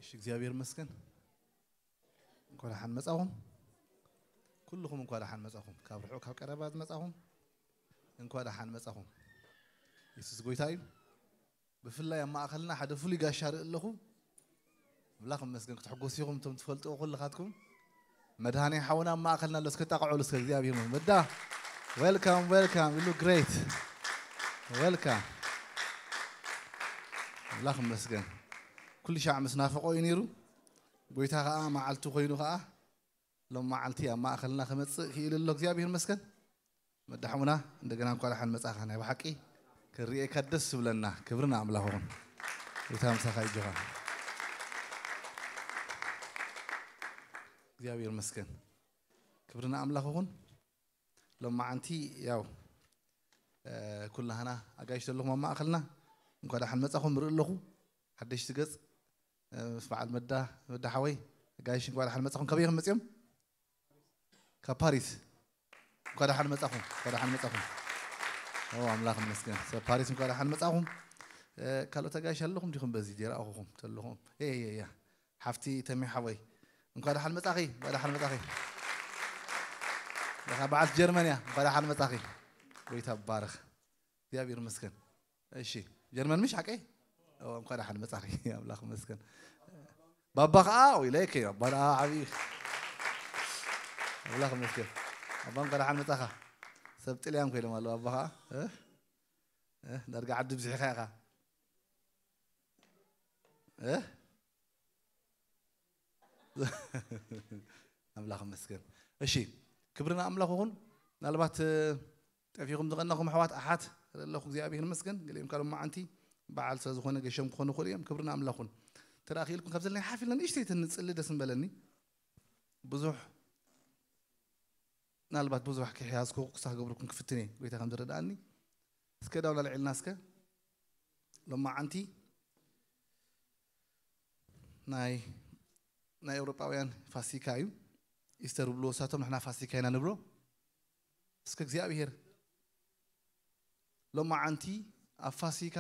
እሺ፣ እግዚኣብሔር ይመስገን። እንኳ ደሓን መጻኹም። ኩልኹም እንኳ ደሓን መጻኹም። ካብ ርሑቕ ካብ ቀረባ ዝመጻኹም እንኳ ደሓን መጻኹም። የሱስ ጎይታ እዩ። ብፍላይ ኣብ ማእከልና ሓደ ፍሉይ ጋሻ ርኢ ኣለኹ። ኣምላኽ ይመስገን፣ ክትሕጎሱ ኢኹም እቶም ትፈልጥዎ ኩልኻትኩም። መድሃኔ ሓውና ኣብ ማእከልና ኣሎ። እስከ ጣቕዑሉ እስከ እግዚኣብሔር ይመስገን። መዳ፣ welcome, welcome. You look great. Welcome. ኣምላኽ ይመስገን። ኩሉ ሻዕ ምስ ናፈቖ እዩ ነይሩ። ጎይታ ኸኣ መዓልቱ ኮይኑ ኸኣ ሎም መዓልቲ ኣብ ማእከልና ክመጽእ ክኢሉ ኣሎ። እግዚኣብሔር ይመስገን። መዳ ሓውና እንደገና እንኳ ደሓን መጻኻ። ናይ ብሓቂ ክርእየካ ደስ ዝብለና። ክብሪ ንኣምላኽ ይኹን። ጎይታ ምሳኻ ይጆኻ። እግዚኣብሔር ይመስገን። ክብሪ ንኣምላኽ ይኹን። ሎም መዓንቲ ያው፣ እ፣ ኩላህና ኣጋይሽ ዘለኹም ኣብ ማእከልና እንኳ ደሓን መጻኹም። ርኢ ኣለኹ ሓደሽቲ ገጽ፣ እ፣ ምስ በዓል መዳ፣ መዳ ሓወይ ኣጋይሽ እንኳ ደሓን መጻኹም። ከበይ ኢኹም መጺኦም? ካብ ፓሪስ። እንኳ ደሓን መጻኹም፣ እንኳ ደሓን መጻኹም። ኦ፣ ኣምላኽ ይመስገን። ሰብ ፓሪስ እንኳ ደሓን መጻኹም። እ፣ ካልኦት ኣጋይሽ ኣለኹም ዲኹም በዚ ጀራእኹኹም ተለኹም? የ፣ የ፣ የ። ሓፍቲ ተሚ ሓወይ፣ እንኳ ደሓን መጻኺ፣ እንኳ ደሓን መጻኺ። እኻ በዓልቲ ጀርመን እያ፣ እንኳ ደሓን መጻኺ። ጎይታ ይባረኽ። እግዚኣብሔር ይመስገን። እሺ፣ ጀርመን ምሽ ሓቀይ? ኦ፣ እንኳ ደሓን መጻኺ። ኣምላኽ ይመስገን። ባባ ኸኣ፣ ወይ ለይከ፣ ባባ ኸኣ ዓብዪ። ኣምላኽ ይመስገን። ባባ እንኳ ደሓን መጻኻ። ሰብ ጥልያን ኮይኖም ኣለዉ፣ ባባ ኸኣ። እ? እ? ዳርጋ ዓዲ ብዚሕኻ ኢኻ። እ? ኣምላኽ ይመስገን። እሺ፣ ክብሪ ንኣምላኽ ይኹን። ምናልባት፣ እ፣ ጠፊኹም ዝቐናኹም ኣሕዋት ኣሓት ኣለኹ፣ እግዚኣብሔር ይመስገን። ገሊኦም ካልኦም መዓንቲ በዓል ስለ ዝኾነ ገሾም ክኾኑ ይኽእሉ እዮም። ክብሪ ንኣምላኽ ይኹን። እንተ ደኣ ክኢልኩም ካብ ዘለኒ ሓፍ ኢልና ንእሽተይ ተንጽሊ ደስ ምበለኒ። ብዙሕ፣ ምናልባት ብዙሕ ከይሓዝኩ ክሳብ ክገብረኩም ክፍትን እየ፣ ጎይታ ከም ዝረድኣኒ። እስከ ዳውላ ልዒልና እስከ። ሎማዓንቲ ናይ፣ ናይ ኤውሮጳውያን ፋሲካ እዩ። ኢስተር ብሎ ሳቶም ንሕና ፋሲካ ኢና ንብሎ። እስከ እግዚኣብሔር ሎማዓንቲ ኣብ ፋሲካ፣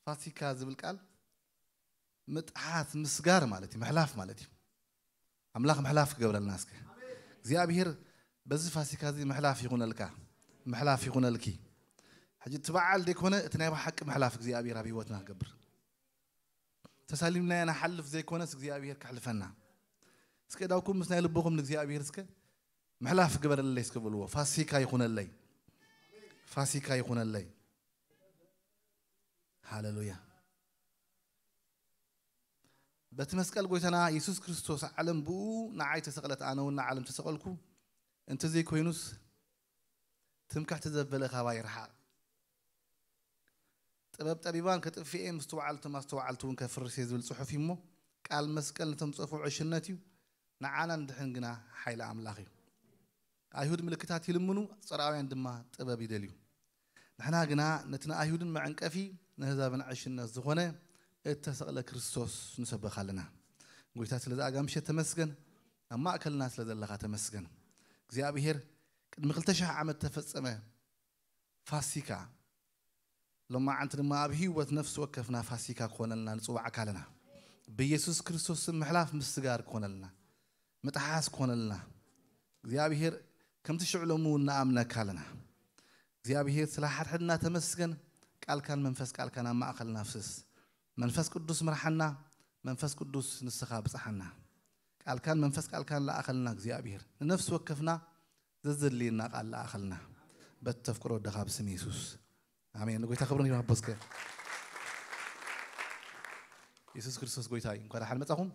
ፋሲካ ዝብል ቃል ምጥሓት ምስጋር ማለት እዩ፣ ምሕላፍ ማለት እዩ። ኣምላኽ ምሕላፍ ክገብረልና እስከ። እግዚኣብሔር በዚ ፋሲካ እዚ ምሕላፍ ይኹነልካ፣ ምሕላፍ ይኹነልኪ። ሕጂ እቲ በዓል ዘይኮነ እቲ ናይ ብሓቂ ምሕላፍ እግዚኣብሔር ኣብ ህይወትና ክገብር። ተሳሊምናዮ ንሓልፍ ዘይኮነስ እግዚኣብሔር ከሕልፈና። እስከ ዳውኩም ምስ ናይ ልብኹም ንእግዚኣብሔር እስከ ምሕላፍ ግበረለይ እስከ በልዎ። ፋሲካ ይኹነለይ፣ ፋሲካ ይኹነለይ። ሃሌሉያ። በቲ መስቀል ጎይታና የሱስ ክርስቶስ ዓለም ብኡ ንዓይ ተሰቕለት፣ ኣነ እውን ንዓለም ተሰቐልኩ። እንተዘይኮይኑስ ትምክሕቲ ዘበለ ካባይ ይርሓቕ። ጥበብ ጠቢባን ከጥፍኤ፣ ምስትውዓል እቶም ኣስተውዓልቲ እውን ከፍርስ እየ ዝብል ጽሑፍ እዩ እሞ፣ ቃል መስቀል ነቶም ዝጸፍኡ ዕሽነት እዩ፣ ንዓና ንድሕን ግና ሓይሊ ኣምላኽ እዩ። ኣይሁድ ምልክታት ይልምኑ፣ ጾርዓውያን ድማ ጥበብ ይደልዩ። ንሕና ግና ነቲ ንኣይሁድን መዐንቀፊ ንህዛብን ዕሽነት ዝኾነ እተሰቕለ ክርስቶስ ንሰብኽ ኣለና። ጎይታ ስለ ዝኣጋ ምሸት ተመስገን፣ ኣብ ማእከልና ስለ ዘለኻ ተመስገን። እግዚኣብሔር ቅድሚ ክልተ ሽሕ ዓመት ተፈጸመ ፋሲካ፣ ሎማዓንቲ ድማ ኣብ ህይወት ነፍሲ ወከፍና ፋሲካ ክኾነልና ንጽዋዕካ ኣለና። ብየሱስ ክርስቶስ ስም ምሕላፍ ምስጋር ክኾነልና፣ ምጥሓስ ክኾነልና፣ እግዚኣብሔር ከምቲ ሽዑ ሎሚ እውን ንኣምነካ ኣለና። እግዚኣብሔር ስለ ሓድሕድና ተመስገን። ቃልካን መንፈስ ቃልካን ኣብ ማእከልና ኣፍስስ። መንፈስ ቅዱስ ምርሓና፣ መንፈስ ቅዱስ ንስኻ ብጽሓና። ቃልካን መንፈስ ቃልካን ለኣኸልና እግዚኣብሔር። ንነፍሲ ወከፍና ዘዘድልየና ቃል ለኣኸልና። በቲ ተፍቅሮ ወድኻ ብስም የሱስ። ኣሜን። ንጎይታ ክብርን ይሃቦ እስከ። የሱስ ክርስቶስ ጎይታ እዩ። እንኳን ደሓን መጻኹም።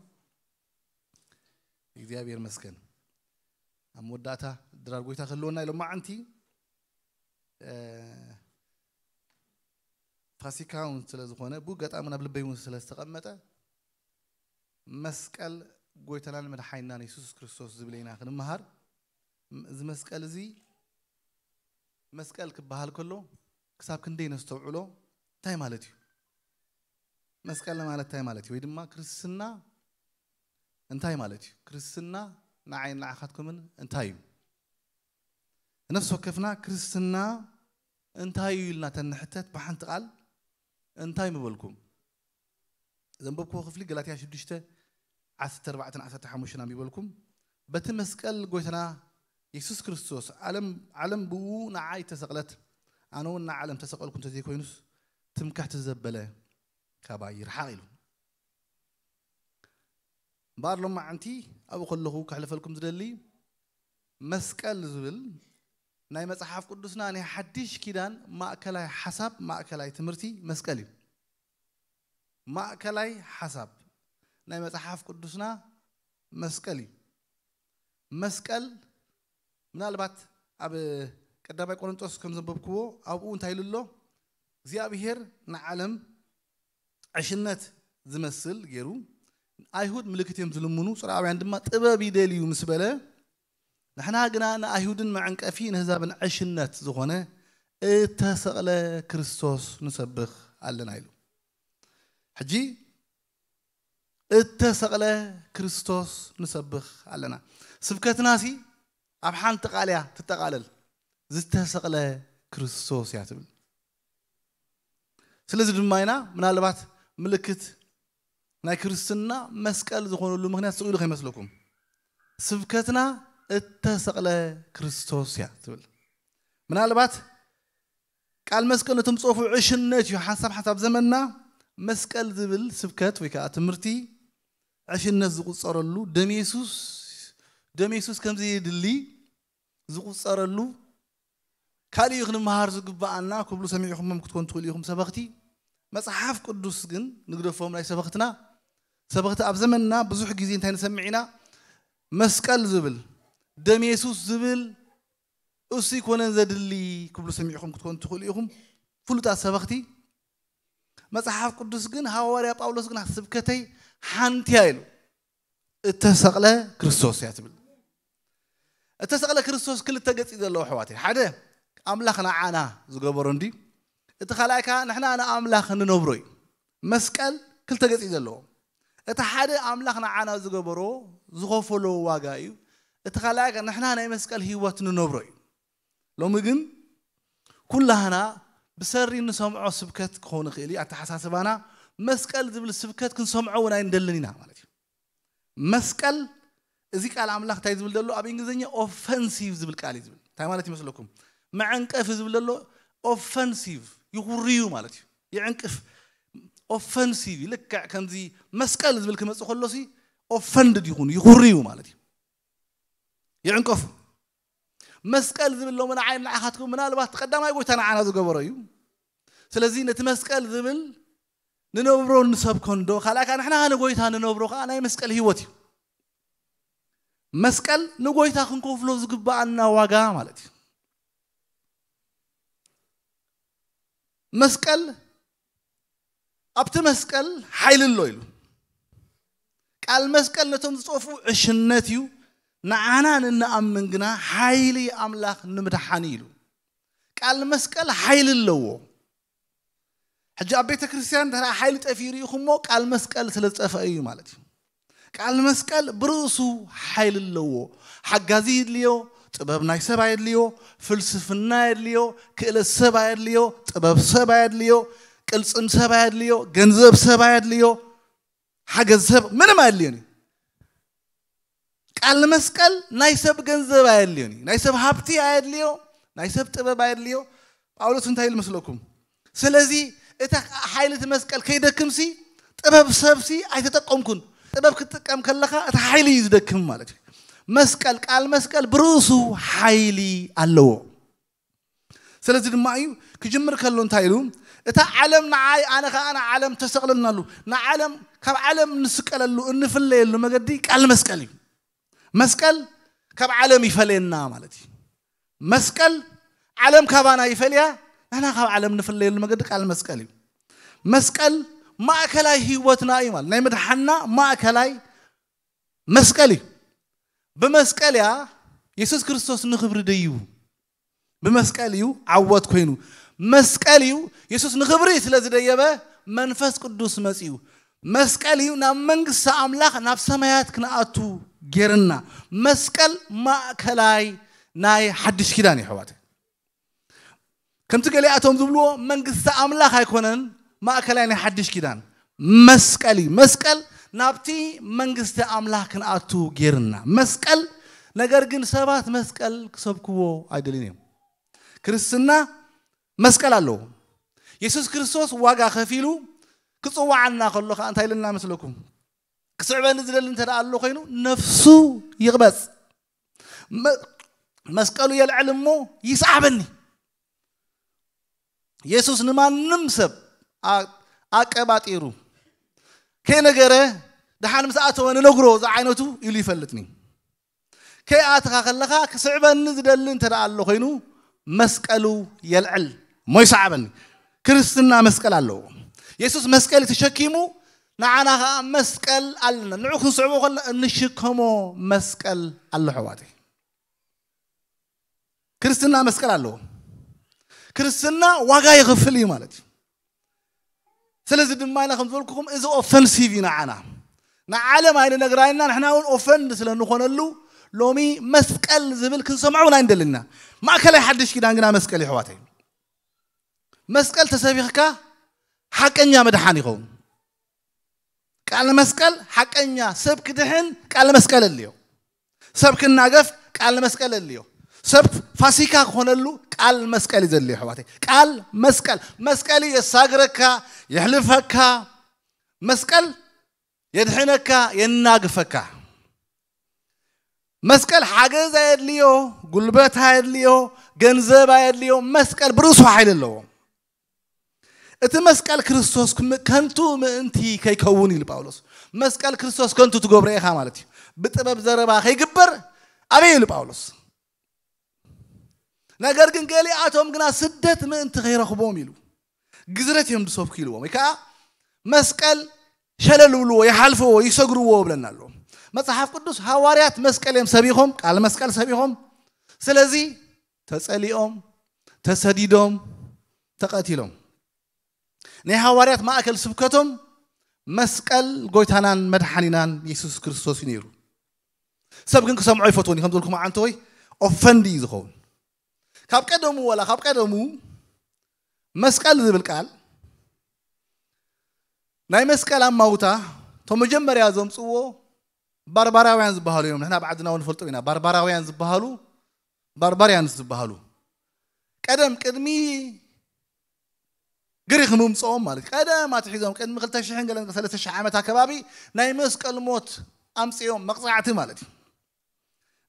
እግዚኣብሔር ይመስገን። ኣብ መወዳእታ ድራር ጎይታ ክህልወና ኢሎም መዓንቲ፣ እ፣ ፋሲካ እውን ስለ ዝኾነ፣ ብኡ ኣጋጣሚ ናብ ልበይ እውን ስለ ዝተቐመጠ፣ መስቀል ጎይታናን መድሓኒናን የሱስ ክርስቶስ ዝብል ኢና ክንመሃር። ም-፣ እዚ መስቀል እዚ፣ መስቀል ክበሃል ከሎ ክሳብ ክንደይ ነስተውዕሎ፣ እንታይ ማለት እዩ? መስቀል ማለት እንታይ ማለት እዩ? ወይ ድማ ክርስትና እንታይ ማለት እዩ? ክርስትና ንዓይን ንዓኻትኩምን እንታይ እዩ? ነፍሲ ወከፍና ክርስትና እንታይ እዩ ኢልና ተንሕተት፣ ብሓንቲ ቃል እንታይ ምበልኩም? ዘንበብክዎ ክፍሊ ገላትያ ሽዱሽተ፣ ዓሰርተ ኣርባዕተን ዓሰርተ ሓሙሽተን ኣንቢበልኩም። በቲ መስቀል ጎይታና የሱስ ክርስቶስ ዓለም ዓለም ብኡ ንዓይ ተሰቕለት፣ ኣነ እውን ንዓለም ተሰቐልኩ እንተዘይኮይኑስ ትምክሕቲ ዘበለ ካባይ ይርሓቕ ኢሉ። እምበኣር ሎማዓንቲ ኣብኡ ከለኹ ከሕልፈልኩም ዝደሊ መስቀል ዝብል ናይ መጽሓፍ ቅዱስና ናይ ሓድሽ ኪዳን ማእከላይ ሓሳብ ማእከላይ ትምህርቲ መስቀል እዩ። ማእከላይ ሓሳብ ናይ መጽሓፍ ቅዱስና መስቀል እዩ። መስቀል ምናልባት ኣብ ቀዳማይ ቆሮንጦስ ከም ዘንበብክዎ ኣብኡ እንታይ ኢሉ ኣሎ? እግዚኣብሔር ንዓለም ዕሽነት ዝመስል ገይሩ ኣይሁድ ምልክት እዮም ዝልምኑ፣ ጽርኣውያን ድማ ጥበብ ይደልዩ ምስ በለ ንሕና ግና ንኣይሁድን መዐንቀፊ ንህዛብን ዕሽነት ዝኾነ እተሰቕለ ክርስቶስ ንሰብኽ ኣለና ኢሉ። ሕጂ እተሰቕለ ክርስቶስ ንሰብኽ ኣለና። ስብከትናሲ ኣብ ሓንቲ ቃል እያ ትጠቓለል። ዝተሰቕለ ክርስቶስ እያ ትብል። ስለዚ ድማ ኢና ምናልባት ምልክት ናይ ክርስትና መስቀል ዝኾነሉ ምኽንያት ስቕ ኢሉ ከይመስለኩም። ስብከትና እተሰቕለ ክርስቶስ እያ ትብል። ምናልባት ቃል መስቀል ነቶም ዝጸፉ ዕሽነት እዩ። ሓንሳብ ሓንሳብ ዘመንና መስቀል ዝብል ስብከት ወይ ከዓ ትምህርቲ ዕሽነት ዝቁጸረሉ፣ ደም የሱስ ደም የሱስ ከምዘየድሊ ዝቁጸረሉ፣ ካልእ እዩ ክንመሃር ዝግብኣና ክብሉ ሰሚዕኹሞም ክትኮኑ ትኽእሉ ኢኹም። ሰበኽቲ መጽሓፍ ቅዱስ ግን ንግደፎም። ናይ ሰበኽትና ሰበኽቲ ኣብ ዘመንና ብዙሕ ግዜ እንታይ ንሰምዕ ኢና? መስቀል ዝብል፣ ደም የሱስ ዝብል፣ እሱ ይኮነን ዘድሊ ክብሉ ሰሚዕኹም ክትኮኑ ትኽእሉ ኢኹም። ፍሉጣት ሰበኽቲ መጽሓፍ ቅዱስ ግን ሃዋርያ ጳውሎስ ግን ስብከተይ ሓንቲ እያ ኢሉ። እተሰቕለ ክርስቶስ እያ ትብል። እተሰቕለ ክርስቶስ ክልተ ገጽ እዩ ዘለዎ ኣሕዋተይ። ሓደ ኣምላኽ ንዓና ዝገበሮ እንዲ፣ እቲ ካልኣይ ከኣ ንሕና ንኣምላኽ ንነብሮ እዩ። መስቀል ክልተ ገጽ እዩ ዘለዎ። እቲ ሓደ ኣምላኽ ንዓና ዝገበሮ ዝኸፈሎ ዋጋ እዩ። እቲ ካልኣይ ከኣ ንሕና ናይ መስቀል ህይወት ንነብሮ እዩ። ሎሚ ግን ኩላህና ብሰሪ እንሰምዖ ስብከት ክኸውን ይኽእል እዩ፣ ኣተሓሳስባና መስቀል ዝብል ስብከት ክንሰምዖ እውን ኣይንደልን ኢና ማለት እዩ። መስቀል፣ እዚ ቃል ኣምላኽ እንታይ ዝብል ዘሎ? ኣብ እንግሊዝኛ ኦፈንሲቭ ዝብል ቃል እዩ ዝብል። እንታይ ማለት ይመስለኩም? መዐንቀፊ ዝብል ዘሎ ኦፈንሲቭ፣ ይኹርዩ ማለት እዩ። ይዕንቅፍ። ኦፈንሲቭ እዩ። ልክዕ ከምዚ መስቀል ዝብል ክመጽእ ከሎሲ ኦፈንድድ ይኹኑ፣ ይኹርዩ ማለት እዩ። ይዕንቀፉ። መስቀል ዝብል ሎሚ ንዓይ ንዓኻትኩም ምናልባት ቀዳማይ ጎይታ ንዓና ዝገበሮ እዩ። ስለዚ ነቲ መስቀል ዝብል ንነብሮ ንሰብኮ እንዶ፣ ካልኣይ ከኣ ንሕና ንጎይታ ንነብሮ ከኣ ናይ መስቀል ህይወት እዩ። መስቀል ንጎይታ ክንከፍሎ ዝግብኣና ዋጋ ማለት እዩ። መስቀል፣ ኣብቲ መስቀል ሓይሊ ኣሎ ኢሉ። ቃል መስቀል ነቶም ዝጠፍኡ ዕሽነት እዩ፣ ንዓና ንንኣምን ግና ሓይሊ ኣምላኽ ንምድሓን እዩ ኢሉ። ቃል መስቀል ሓይሊ ኣለዎ። ሕጂ ኣብ ቤተ ክርስቲያን እንተ ሓይሊ ጠፊኡ ርኢኹሞ ቃል መስቀል ስለ ዝጠፍአ እዩ ማለት እዩ። ቃል መስቀል ብርእሱ ሓይሊ ኣለዎ። ሓጋዚ የድልዮ፣ ጥበብ ናይ ሰብ ኣየድልዮ፣ ፍልስፍና የድልዮ፣ ክእለት ሰብ ኣየድልዮ፣ ጥበብ ሰብ ኣየድልዮ፣ ቅልጽም ሰብ ኣየድልዮ፣ ገንዘብ ሰብ ኣየድልዮ፣ ሓገዝ ሰብ ምንም ኣየድልዮን እዩ። ቃል መስቀል ናይ ሰብ ገንዘብ ኣየድልዮን እዩ። ናይ ሰብ ሃብቲ ኣየድልዮ፣ ናይ ሰብ ጥበብ ኣየድልዮ። ጳውሎስ እንታይ ኢሉ መስለኩም? ስለዚ እታ ሓይሊ እቲ መስቀል ከይደክምሲ ጥበብ ሰብሲ ኣይተጠቀምኩን። ጥበብ ክትጥቀም ከለኻ እቲ ሓይሊ እዩ ዝደክም ማለት እዩ። መስቀል፣ ቃል መስቀል ብርእሱ ሓይሊ ኣለዎ። ስለዚ ድማ እዩ ክጅምር ከሎ እንታይ ኢሉ? እታ ዓለም ንዓይ፣ ኣነ ኸኣ ንዓለም ተሰቕለልና ኣሉ። ንዓለም፣ ካብ ዓለም እንስቀለሉ፣ እንፍለየሉ መገዲ ቃል መስቀል እዩ። መስቀል ካብ ዓለም ይፈለየና ማለት እዩ። መስቀል ዓለም ካባና ይፈልያ፣ ንሕና ካብ ዓለም እንፍለየሉ መገዲ ቃል መስቀል እዩ። መስቀል ማእከላይ ህይወትና እዩ ማለት፣ ናይ ምድሓንና ማእከላይ መስቀል እዩ። ብመስቀል እያ የሱስ ክርስቶስ ንኽብሪ ደይቡ። ብመስቀል እዩ ዓወት ኮይኑ። መስቀል እዩ የሱስ ንኽብሪ ስለ ዝደየበ መንፈስ ቅዱስ መጺኡ። መስቀል እዩ ናብ መንግስቲ ኣምላኽ ናብ ሰማያት ክንኣቱ ጌርና። መስቀል ማእከላይ ናይ ሓድሽ ኪዳን እዩ ኣሕዋተይ። ከምቲ ገሊኣቶም ዝብልዎ መንግስቲ ኣምላኽ ኣይኮነን ማእከላይ ናይ ሓድሽ ኪዳን። መስቀል እዩ። መስቀል ናብቲ መንግስቲ ኣምላኽ ክንኣቱ ጌርና። መስቀል፣ ነገር ግን ሰባት መስቀል ክሰብክዎ ኣይደልን እዮም። ክርስትና መስቀል ኣለዎ። የሱስ ክርስቶስ ዋጋ ከፊሉ ክጽዋዓና ከሎ ከኣ እንታይ ኢለና መስለኩም? ክስዕበኒ ዝደሊ እንተ ደኣ ኣሎ ኮይኑ ነፍሱ ይቕበጽ። መ-፣ መስቀሉ የልዕል እሞ ይስዓበኒ። የሱስ ንማንም ሰብ ኣ-፣ ኣቀባጢሩ ከይነገረ፣ ደሓን ምስ ኣተወ ንነግሮ ዝዓይነቱ ኢሉ ይፈልጥኒ። ከይኣትኻ ከለኻ ክስዕበኒ ዝደሊ እንተ ደኣ ኣሎ ኮይኑ መስቀሉ የልዕል እሞ ይስዓበኒ። ክርስትና መስቀል ኣለዎ። የሱስ መስቀል ተሸኪሙ፣ ንዓና ኸዓ መስቀል ኣለና። ንዑ ክንስዕቦ ከለና እንሽከሞ መስቀል ኣሎ ኣሕዋተይ። ክርስትና መስቀል ኣለዎ። ክርስትና ዋጋ ይኸፍል እዩ ማለት እዩ። ስለዚ ድማ ኢና ከም ዝበልኩኹም እዚ ኦፈንሲቭ እዩ ንዓና። ንዓለም ኣይንነግራይና፣ ንሕና እውን ኦፈንድ ስለ ንኾነሉ ሎሚ መስቀል ዝብል ክንሰምዖ እውን ኣይንደልን ኢና። ማእከላይ ሓድሽ ኪዳን ግና መስቀል እዩ ኣሕዋተይ። መስቀል ተሰቢኽካ ሓቀኛ መድሓን ይኸውን። ቃል መስቀል ሓቀኛ ሰብ ክድሕን ቃል መስቀል ኣድልዮ። ሰብ ክናገፍ ቃል መስቀል ኣድልዮ። ሰብ ፋሲካ ክኾነሉ ቃል መስቀል እዩ ዘድልዮ ኣሕዋተይ። ቃል መስቀል፣ መስቀል እዩ የሳግረካ፣ የሕልፈካ። መስቀል የድሕነካ፣ የናግፈካ። መስቀል ሓገዝ ኣየድልዮ፣ ጉልበት ኣየድልዮ፣ ገንዘብ ኣየድልዮ። መስቀል ብርእሱ ሓይሊ ኣለዎ። እቲ መስቀል ክርስቶስ ክም-፣ ከንቱ ምእንቲ ከይከውን ኢሉ ጳውሎስ። መስቀል ክርስቶስ ከንቱ ትገብሮ ኢኻ ማለት እዩ። ብጥበብ ዘረባ ከይግበር ኣበይ ኢሉ ጳውሎስ። ነገር ግን ገሊኣቶም ግና ስደት ምእንቲ ከይረኽቦም ኢሉ ግዝረት እዮም ዝሰብኩ ኢልዎም። ወይ ከዓ መስቀል ሸለል ይብልዎ፣ ይሓልፍዎ፣ ይሰግርዎ ይብለና ኣሎ። መጽሓፍ ቅዱስ ሃዋርያት መስቀል እዮም ሰቢኾም፣ ቃል መስቀል ሰቢኾም። ስለዚ ተጸሊኦም፣ ተሰዲዶም፣ ተቐቲሎም። ናይ ሃዋርያት ማእከል ስብከቶም መስቀል ጎይታናን መድሓኒናን የሱስ ክርስቶስ እዩ ነይሩ። ሰብ ግን ክሰምዖ ይፈትወን እዩ፣ ከም ዝበልኩም ዓንተወይ ኦፈንድ እዩ ዝኸውን። ካብ ቀደሙ፣ ወላ ካብ ቀደሙ መስቀል ዝብል ቃል ናይ መስቀል ኣማውታ እቶም መጀመርያ ዘምጽዎ ባርባራውያን ዝበሃሉ እዮም። ንሕና ብዓድና እውን ንፈልጦ ኢና። ባርባራውያን ዝበሃሉ፣ ባርባርያንስ ዝበሃሉ ቀደም ቅድሚ ግሪኽ ምምፅኦም ማለት እዩ። ቀደም ኣትሒዞም ቅድሚ ክልተ ሽሕን ገለን ሰለስተ ሽሕ ዓመት ኣከባቢ ናይ መስቀል ሞት ኣምፅኦም መቕፃዕቲ ማለት እዩ።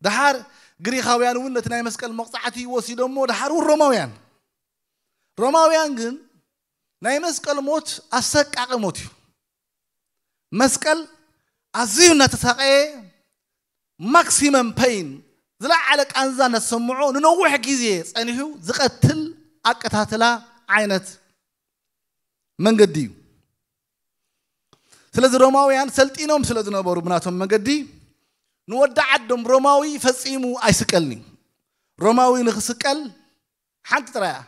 ደሓር ግሪኻውያን እውን ነቲ ናይ መስቀል መቕፃዕቲ ወሲዶሞ፣ ደሓር እውን ሮማውያን። ሮማውያን ግን ናይ መስቀል ሞት ኣሰቃቂ ሞት እዩ። መስቀል ኣዝዩ እናተሳቀየ ማክሲመም ፐይን፣ ዝለዓለ ቃንዛ እናተሰምዖ ንነዊሕ ግዜ ጸኒሑ ዝቐትል ኣቀታትላ ዓይነት መንገዲ እዩ። ስለዚ ሮማውያን ሰልጢኖም ስለ ዝነበሩ ብናቶም መንገዲ ንወዲ ዓዶም ሮማዊ ፈጺሙ ኣይስቀልን እዩ። ሮማዊ ንኽስቀል ሓንቲ ጥራይ እያ።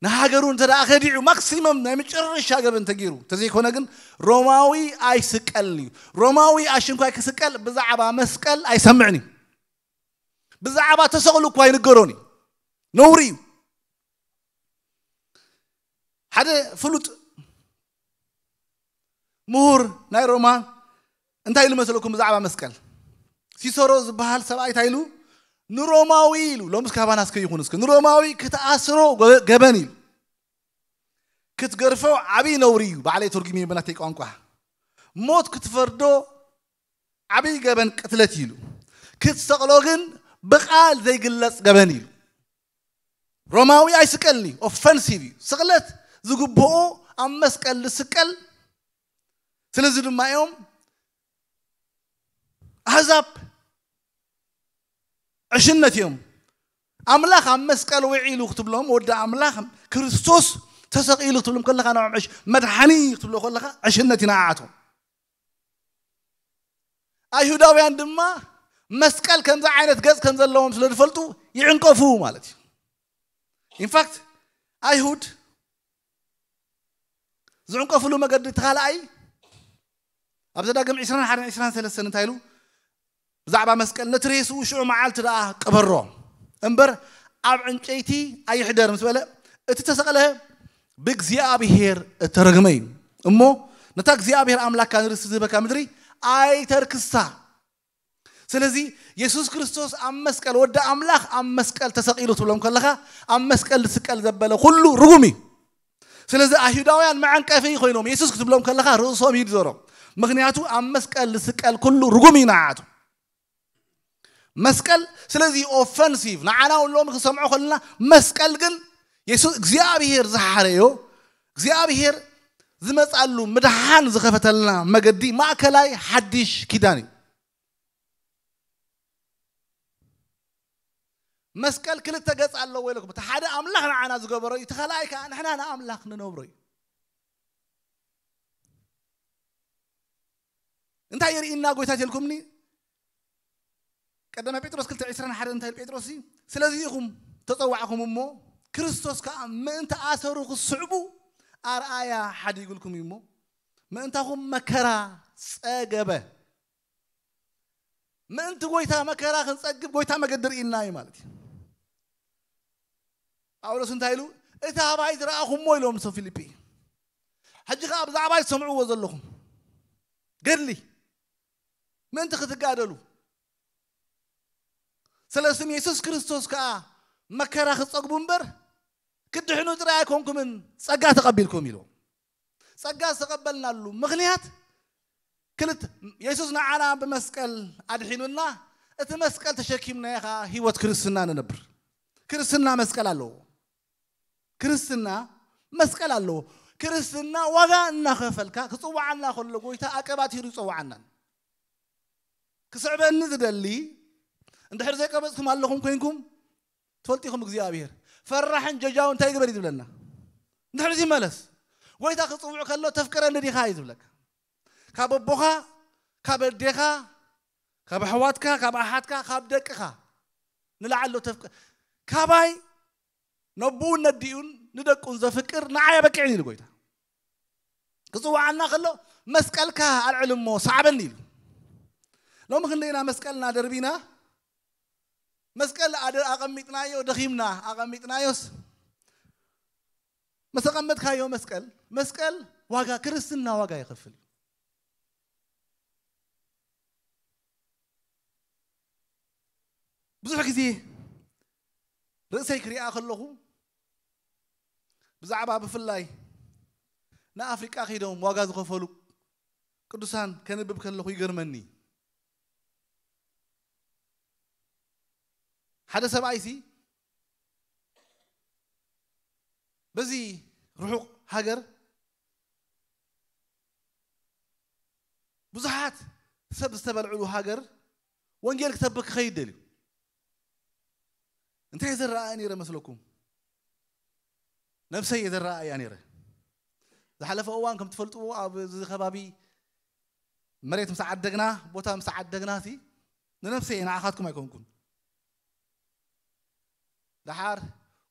ንሃገሩ እንተ ደኣ ከዲዑ ማክሲመም ናይ መጨረሻ ገበን ተገይሩ እንተዘይኮነ ግን ሮማዊ ኣይስቀልን እዩ። ሮማዊ ኣሽንኳይ ክስቀል ብዛዕባ መስቀል ኣይሰምዕን እዩ። ብዛዕባ ተሰቕሉ እኳ ኣይንገሮን እዩ። ነውሪ እዩ። ሓደ ፍሉጥ ምሁር ናይ ሮማ እንታይ ኢሉ መሰለኩም ብዛዕባ መስቀል? ሲሰሮ ዝበሃል ሰብኣይ እንታይ ኢሉ? ንሮማዊ ኢሉ፣ ሎምስ ካባናስ ከይኹን እስከ፣ ንሮማዊ ክትኣስሮ ገ-፣ ገበን ኢሉ። ክትገርፎ ዓብዪ ነውሪ እዩ። ባዕለይ ተርጉሜ ብናተይ ቋንቋ። ሞት ክትፈርዶ ዓብዪ ገበን ቅትለት እዩ ኢሉ። ክትሰቕሎ ግን ብቓል ዘይግለጽ ገበን እዩ ኢሉ። ሮማዊ ኣይስቀልን እዩ፣ ኦፈንሲቭ እዩ። ስቕለት ዝግብኦ ኣብ መስቀል ዝስቀል። ስለዚ ድማ እዮም ኣህዛብ ዕሽነት እዮም። ኣምላኽ ኣብ መስቀል ውዒሉ ክትብሎም፣ ወዲ ኣምላኽ ክርስቶስ ተሰቒሉ ክትብሎም ከለኻ፣ ንዕኦም ዕሽ-፣ መድሓኒ ክትብሎ ከለኻ ዕሽነት እዩ ንዓኣቶም። ኣይሁዳውያን ድማ መስቀል ከምዚ ዓይነት ገጽ ከም ዘለዎም ስለ ዝፈልጡ ይዕንቀፉ ማለት እዩ። ኢንፋክት ኣይሁድ ዝዕንቀፍሉ መገዲ እቲ ካልኣይ ኣብ ዘዳግም ዕስራን ሓደን ዕስራን ሰለስተን እንታይ ኢሉ? ብዛዕባ መስቀል፣ ነቲ ሬስኡ ሽዑ መዓልቲ ደኣ ቅበሮ እምበር ኣብ ዕንጨይቲ ኣይሕደር ምስ በለ፣ እቲ ተሰቕለ ብእግዚኣብሔር እተረግመ እዩ እሞ ነታ እግዚኣብሔር ኣምላካ ንርስቲ ዝህበካ ምድሪ ኣይተርክሳ። ስለዚ የሱስ ክርስቶስ ኣብ መስቀል፣ ወዲ ኣምላኽ ኣብ መስቀል ተሰቒሉ ክትብሎም ከለኻ፣ ኣብ መስቀል ዝስቀል ዘበለ ኩሉ ርጉም እዩ። ስለዚ ኣይሁዳውያን መዐንቀፊ ኮይኖም የሱስ ክትብሎም ከለኻ ርእሶም ይድዞሮም። ምኽንያቱ ኣብ መስቀል ዝስቀል ኩሉ ርጉም እዩ ንዓቱ። መስቀል ስለዚ ኦፈንሲቭ ንዓና እውን ሎሚ ክንሰምዖ ከለና፣ መስቀል ግን የሱስ እግዚኣብሔር ዝሓረዮ፣ እግዚኣብሔር ዝመጻሉ ምድሓን ዝኸፈተልና መገዲ ማእከላይ ሓድሽ ኪዳን እዩ። መስቀል ክልተ ገጽ ኣለዎ ኢለኩም። እቲ ሓደ ኣምላኽ ንዓና ዝገበሮ እዩ፣ እቲ ካልኣይ ከኣ ንሕና ንኣምላኽ ንነብሮ እዩ። እንታይ የርእየና ጎይታ ተልኩምኒ? ቀዳማይ ጴጥሮስ ክልተ ዕስራን ሓደን እንታይ ኢሉ ጴጥሮስ እዩ? ስለዚ ኢኹም ተጸዋዕኹም እሞ፣ ክርስቶስ ከኣ ምእንቲ ኣሰሩ ክስዕቡ ኣርኣያ ሓዲጉልኩም እዩ እሞ፣ ምእንታኹም መከራ ጸገበ። ምእንቲ ጎይታ መከራ ክንጸግብ ጎይታ መገዲ ርእይና እዩ ማለት እዩ። ጳውሎስ እንታይ ኢሉ? እቲ ኣባይ ዝረኣኹሞ ኢሎም ንሰብ ፊልጲ። ሕጂ ከኣ ብዛዕባይ ትሰምዕዎ ዘለኹም ገድሊ ምእንቲ ክትጋደሉ፣ ስለ ስም የሱስ ክርስቶስ ከኣ መከራ ክትጸግቡ እምበር፣ ክትድሕኑ ጥራይ ኣይኮንኩምን፣ ጸጋ ተቐቢልኩም ኢሉ። ጸጋ ዝተቐበልናሉ ምኽንያት ክልተ፣ የሱስ ንዓና ብመስቀል ኣድሒኑና፣ እቲ መስቀል ተሸኪምናዮ ከኣ ህይወት ክርስትና ንነብር። ክርስትና መስቀል ኣለዎ። ክርስትና መስቀል ኣለዎ። ክርስትና ዋጋ እናኸፈልካ ክጽውዓና ከሎ ጎይታ ኣቀባቲሩ ይጸውዓናን። ክስዕበኒ ዝደሊ እንድሕር ዘይቀበጽኩም ኣለኹም ኮይንኩም ትፈልጡ ኢኹም። እግዚኣብሔር ፈራሕን ጀጃው እንታይ ይግበር እዩ ዝብለና? እንድሕር ይመለስ። ጎይታ ክጽውዕ ከሎ ተፍቅረኒ ዲኻ እዩ ዝብለካ። ካብ ኣቦኻ፣ ካብ ኣዴኻ፣ ካብ ኣሕዋትካ፣ ካብ ኣሓትካ፣ ካብ ደቅኻ ንላዕሊ ዶ ተፍቅ-፣ ካባይ ነቦኡን ነዲኡን ንደቁን ዘፍቅር ንዓይ ኣበቅዕን ኢሉ ጎይታ። ክጽውዓና ከሎ መስቀልካ ኣልዕል እሞ ሰዓበኒ ኢሉ። ሎሚ ክንደይና መስቀልና ደርቢና፣ መስቀል ኣደ-፣ ኣቐሚጥናዮ፣ ደኺምና ኣቐሚጥናዮስ፣ ምስ ኣቐመጥካዮ መስቀል፣ መስቀል ዋጋ፣ ክርስትና ዋጋ ይኸፍል። ብዙሕ ግዜ ርእሰይ ክሪኣ ከለኹ፣ ብዛዕባ ብፍላይ ንኣፍሪቃ ከይዶም ዋጋ ዝኸፈሉ ቅዱሳን ከንብብ ከለኹ ይገርመኒ። ሓደ ሰብኣይሲ በዚ ርሑቕ ሃገር ብዙሓት ሰብ ዝተበልዕሉ ሃገር ወንጌል ክሰብክ ክኸይድ ደልዩ። እንታይ ዝረኣየ ነይረ መስለኩም? ነብሰይ እየ ዝረኣያ ነይረ። ዝሓለፈ እዋን ከም ትፈልጥዎ ኣብዚ ከባቢ መሬት ምስ ዓደግና፣ ቦታ ምስ ዓደግና ሲ ንነብሰይ እየ፣ ንዓኻትኩም ኣይኮንኩን። ደሓር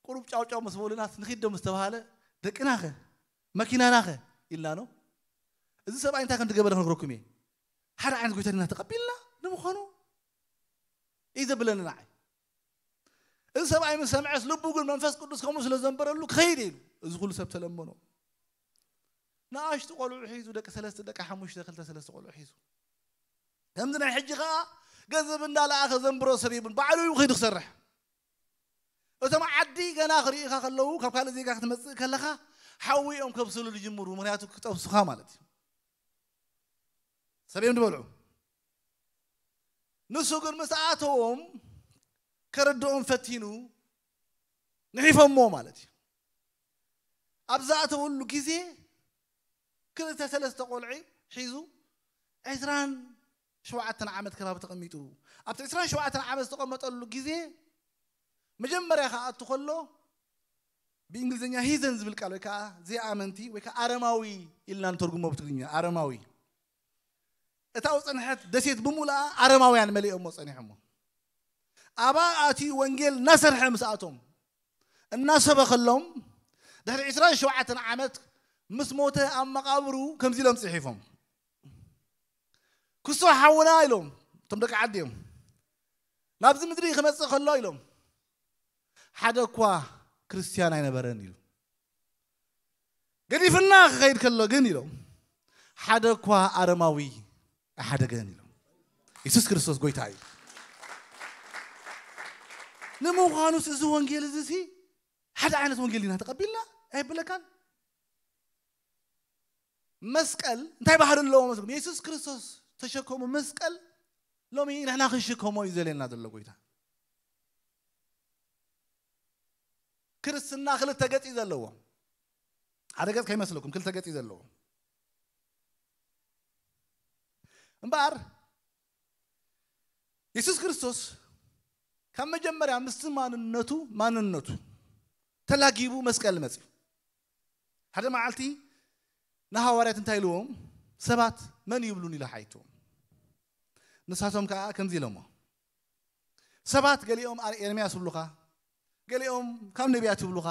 ቁሩብ ጫውጫው ምስ በሉና ንኺድ ዶ ምስ ተባሃለ፣ ደቅናኸ? መኪናናኸ? ኢልና ነው። እዚ ሰብኣይ እንታይ ከም ትገበረ ክነግረኩም እየ። ሓደ ዓይነት ጎይታ ዲና ተቐቢልና ንምዃኑ እዩ ዘብለኒ ንዓይ። እዚ ሰብኣይ ምስ ሰምዐስ ልቡ ግን መንፈስ ቅዱስ ከምኡ ስለ ዘንበረሉ ክኸይድ ኢሉ። እዚ ኩሉ ሰብ ተለመኖ። ንኣሽቱ ቆልዑ ሒዙ፣ ደቂ ሰለስተ፣ ደቂ ሓሙሽተ፣ ክልተ ሰለስተ ቆልዑ ሒዙ። ከምዚ ናይ ሕጂ ኸኣ ገንዘብ እንዳለኣኸ ዘንብሮ ሰብ የብሉን። ባዕሉ እዩ ከይዱ ክሰርሕ። እቶም ዓዲ ገና ክርእዩኻ ከለዉ፣ ካብ ካልእ ዜጋ ክትመጽእ ከለኻ ሓዊ እዮም ከብስሉ ዝጅምሩ፣ ምኽንያቱ ክጠብሱኻ ማለት እዩ። ሰብ እዮም ዝበልዑ። ንሱ ግን ምስ ኣተዎም ከረድኦም ፈቲኑ ንሒፎሞ ማለት እዩ። ኣብ ዝኣተወሉ ግዜ ክልተ ሰለስተ ቆልዒ ሒዙ ዕስራን ሸውዓተን ዓመት ከባቢ ተቐሚጡ። ኣብቲ ዕስራን ሸውዓተን ዓመት ዝተቐመጠሉ ግዜ መጀመርያ ክኣቱ ከሎ ብእንግሊዝኛ ሂዘን ዝብል ቃል ወይ ከዓ ዘይኣመንቲ ወይ ከዓ ኣረማዊ ኢልና ንተርጉሞ ብትግርኛ ኣረማዊ። እታ ዝጸንሐት ደሴት ብምሉኣ ኣረማውያን መሊኦሞ ጸኒሖሞ። ኣብኣ ኣትዩ ወንጌል እናሰርሐ ምስኣቶም እናሰበኸሎም ድሕሪ ዕስራን ሸውዓተን ዓመት ምስ ሞተ ኣብ መቓብሩ ከምዚ ኢሎም ጽሒፎም። ክሱ ሓውና ኢሎም እቶም ደቂ ዓዲ እዮም። ናብዚ ምድሪ ክመጽእ ከሎ ኢሎም ሓደ እኳ ክርስትያን ኣይነበረን ኢሉ። ገዲፍና ክኸይድ ከሎ ግን ኢሎም ሓደ እኳ ኣረማዊ ኣይሓደገን ኢሎም። የሱስ ክርስቶስ ጎይታ እዩ። ንምዃኑስ እዚ ወንጌል እዚ ሲ ሓደ ዓይነት ወንጌል ኢና ተቐቢልና ኣይብለካን። መስቀል እንታይ ባህሪ ኣለዎ መስለኩም? የሱስ ክርስቶስ ተሸከሙ መስቀል ሎሚ ንሕና ክንሽከሞ እዩ ዘልየና ዘሎ ጎይታ። ክርስትና ክልተ ገጽ እዩ ዘለዎ። ሓደ ገጽ ከይመስለኩም ክልተ ገጽ እዩ ዘለዎ። እምበኣር የሱስ ክርስቶስ ካብ መጀመርያ ምስቲ ማንነቱ ማንነቱ ተላጊቡ መስቀል መጽዩ። ሓደ መዓልቲ ንሃዋርያት እንታይ ኢልዎም? ሰባት መን ይብሉን ኢለ ሓይትዎም። ንሳቶም ከዓ ከምዚ ኢሎሞ። ሰባት ገሊኦም ኣር-፣ ኤርምያስ ይብሉኻ፣ ገሊኦም ካብ ነቢያት ይብሉኻ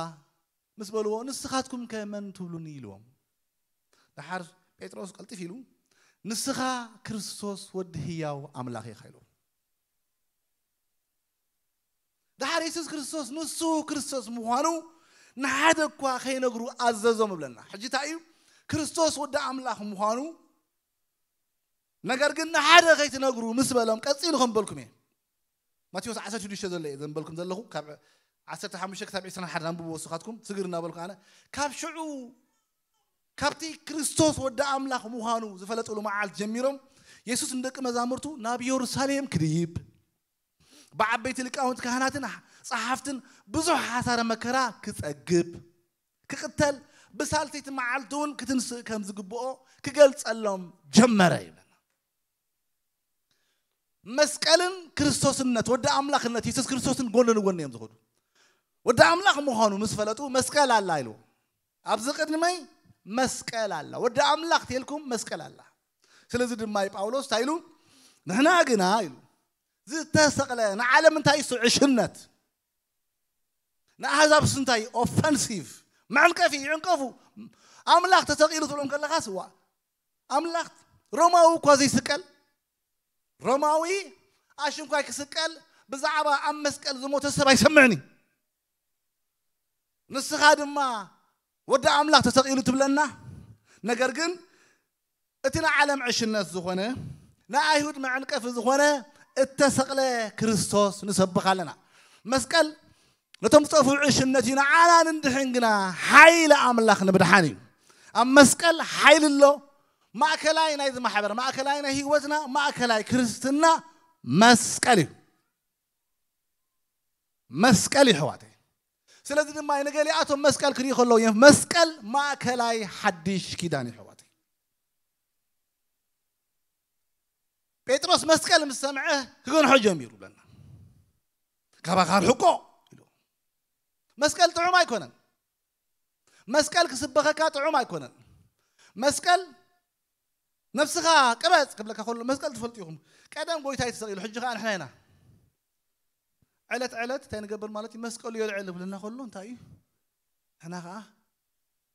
ምስ በልዎ፣ ንስኻትኩም ከ መን ትብሉኒ ኢልዎም። ደሓር ጴጥሮስ ቀልጥፍ ኢሉ፣ ንስኻ ክርስቶስ ወዲ ህያው ኣምላኽ ኢኻ ኢልዎም። ደሓር የሱስ ክርስቶስ ንሱ ክርስቶስ ምዃኑ ንሓደ እኳ ከይነግሩ ኣዘዞም እብለና። ሕጂ እንታይ እዩ? ክርስቶስ ወዲ ኣምላኽ ምዃኑ ነገር ግን ንሓደ ከይትነግሩ ምስ በሎም ቀጺሉ ከም በልኩም እየ። ማቴዎስ ዓሰርተ ሽዱሽተ ዘሎ እየ ዘንበልኩም ዘለኹ። ካብ ዓሰርተ ሓሙሽተ ክሳብ ዕስራን ሓደን ኣንብቡ ወስኻትኩም። ስግር እናበልኩ ኣነ ካብ ሽዑ ካብቲ ክርስቶስ ወዲ ኣምላኽ ምዃኑ ዝፈለጥሉ መዓልቲ ጀሚሮም የሱስ ንደቂ መዛሙርቱ ናብ የሩሳሌም ክድይብ ብዓበይቲ ሊቃውንቲ ካህናትን ጸሓፍትን ብዙሕ ሓሳረ መከራ ክጸግብ ክቕተል ብሳልሰይቲ መዓልቲ እውን ክትንስእ ከም ዝግብኦ ክገልጸሎም ጀመረ ይብለና። መስቀልን ክርስቶስነት ወዲ ኣምላኽነት የሱስ ክርስቶስን ጎኒ ንጎኒ እዮም ዝኸዱ። ወዲ ኣምላኽ ምዃኑ ምስ ፈለጡ መስቀል ኣላ ኢሉ ኣብዚ ቅድመይ መስቀል ኣላ። ወዲ ኣምላኽ ተልኩም መስቀል ኣላ። ስለዚ ድማ እዩ ጳውሎስ እንታይ ኢሉ ንሕና ግና ኢሉ ዝተሰቕለ ንዓለም እንታይ እሱ ዕሽነት ንኣህዛብ ስንታይ ኦፈንሲቭ መዕንቀፊ ይዕንቀፉ ኣምላኽ ተሰቒሉ ትብሎም ከለኻ ስዋ ኣምላኽ ሮማዊ እኳ ዘይስቀል ሮማዊ ኣሽንኳይ ክስቀል ብዛዕባ ኣብ መስቀል ዝሞተ ሰብ ኣይሰምዕን እዩ። ንስኻ ድማ ወዲ ኣምላኽ ተሰቒሉ ትብለና። ነገር ግን እቲ ንዓለም ዕሽነት ዝኾነ ንኣይሁድ መዕንቀፊ ዝኾነ እተሰቕለ ክርስቶስ ንሰብኽ ኣለና። መስቀል ነቶም ዝጠፍኡ ዕሽነት እዩ፣ ንዓና ንድሕን ግና ሓይሊ ኣምላኽ ንምድሓን እዩ። ኣብ መስቀል ሓይሊ ኣሎ። ማእከላይ ናይዚ ማሕበር ማእከላይ ናይ ህይወትና ማእከላይ ክርስትና መስቀል እዩ። መስቀል እዩ ሕዋተይ። ስለዚ ድማ ንገሊኣቶም መስቀል ክርኢ ከለዉ እዮም መስቀል ማእከላይ ሓድሽ ኪዳን እዩ ሕዋተይ። ጴጥሮስ መስቀል ምስ ሰምዐ ክገንሖ ጀሚሩ ብለና። ካባኻ ርሕቆ ኢሉ። መስቀል ጥዑም ኣይኮነን። መስቀል ክስበኸካ ጥዑም ኣይኮነን። መስቀል ነብስኻ ቅበጽ ክብለካ ከሎ መስቀል ትፈልጡ ኢኹም። ቀደም ጎይታ እዩ ተሰቒሉ፣ ሕጂ ኸዓ ንሕና ኢና። ዕለት ዕለት እንታይ ንገብር ማለት እዩ? መስቀሉ የልዕል ዝብለና ከሎ እንታይ እዩ? ንሕና ኸዓ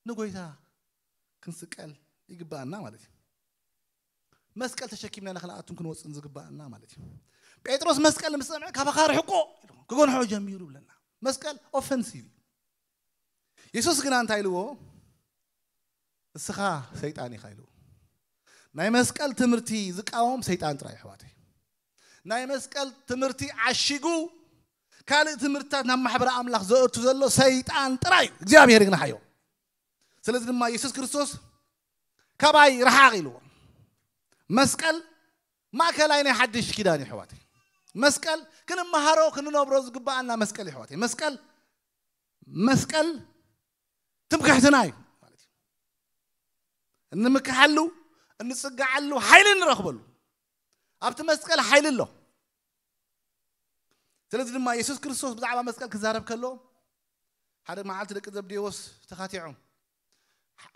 ንጎይታ ክንስቀል ይግባኣና ማለት እዩ። መስቀል ተሸኪምና ኢና ክንኣቱን ክንወፅን ዝግባኣና ማለት እዩ። ጴጥሮስ መስቀል ምስ ሰምዐ ካባኻ ርሕቆ ኢሉ ክገንሖ ጀሚሩ ብለና። መስቀል ኦፈንሲቭ እዩ። የሱስ ግና እንታይ ኢልዎ? እስኻ ሰይጣን ኢኻ ኢልዎ። ናይ መስቀል ትምህርቲ ዝቃወም ሰይጣን ጥራይ ኣሕዋተይ። ናይ መስቀል ትምህርቲ ዓሺጉ ካልእ ትምህርትታት ናብ ማሕበረ ኣምላኽ ዘእቱ ዘሎ ሰይጣን ጥራይ እዩ። እግዚኣብሔር ይግናሓዮ። ስለዚ ድማ የሱስ ክርስቶስ ካባይ ረሓቕ ኢልዎ። መስቀል ማእከላይ ናይ ሓድሽ ኪዳን እዩ ኣሕዋተይ። መስቀል ክንመሃሮ ክንነብሮ ዝግባኣና መስቀል እዩ ኣሕዋተይ። መስቀል መስቀል ትምክሕትና እዩ ማለት እዩ። እንምክሓሉ እንጽግዓሉ ሓይሊ ንረኽበሉ ኣብቲ መስቀል ሓይሊ ኣሎ። ስለዚ ድማ የሱስ ክርስቶስ ብዛዕባ መስቀል ክዛረብ ከሎ ሓደ መዓልቲ ደቂ ዘብዴዎስ ተኻቲዖም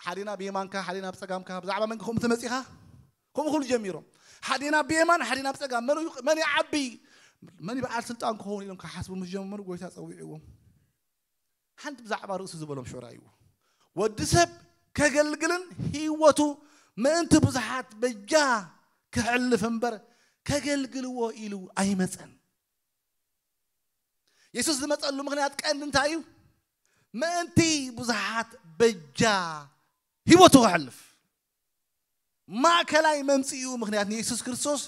ሓዲና ብየማንካ ሓዲና ብጸጋምካ ብዛዕባ መንኪ ከምኡ ተመጺኻ ከምኡ ክብሉ ጀሚሮም። ሓዲና ብየማን ሓዲና ብጸጋም መን እዩ መን ይዓቢ መን በዓል ስልጣን ክኸውን ኢሎም ክሓስቡ ምስ ጀመሩ ጎይታ ጸዊዕዎም። ሓንቲ ብዛዕባ ርእሱ ዝበሎም ሽዑ ራእይዎ። ወዲ ሰብ ከገልግልን ህይወቱ ምእንቲ ብዙሓት በጃ ክሕልፍ እምበር ከገልግልዎ ኢሉ ኣይመፀን። የሱስ ዝመፀሉ ምክንያት ቀንዲ እንታይ እዩ? ምእንቲ ብዙሓት በጃ ህይወቱ ክሕልፍ። ማእከላይ መምፅኡ ምክንያት ንየሱስ ክርስቶስ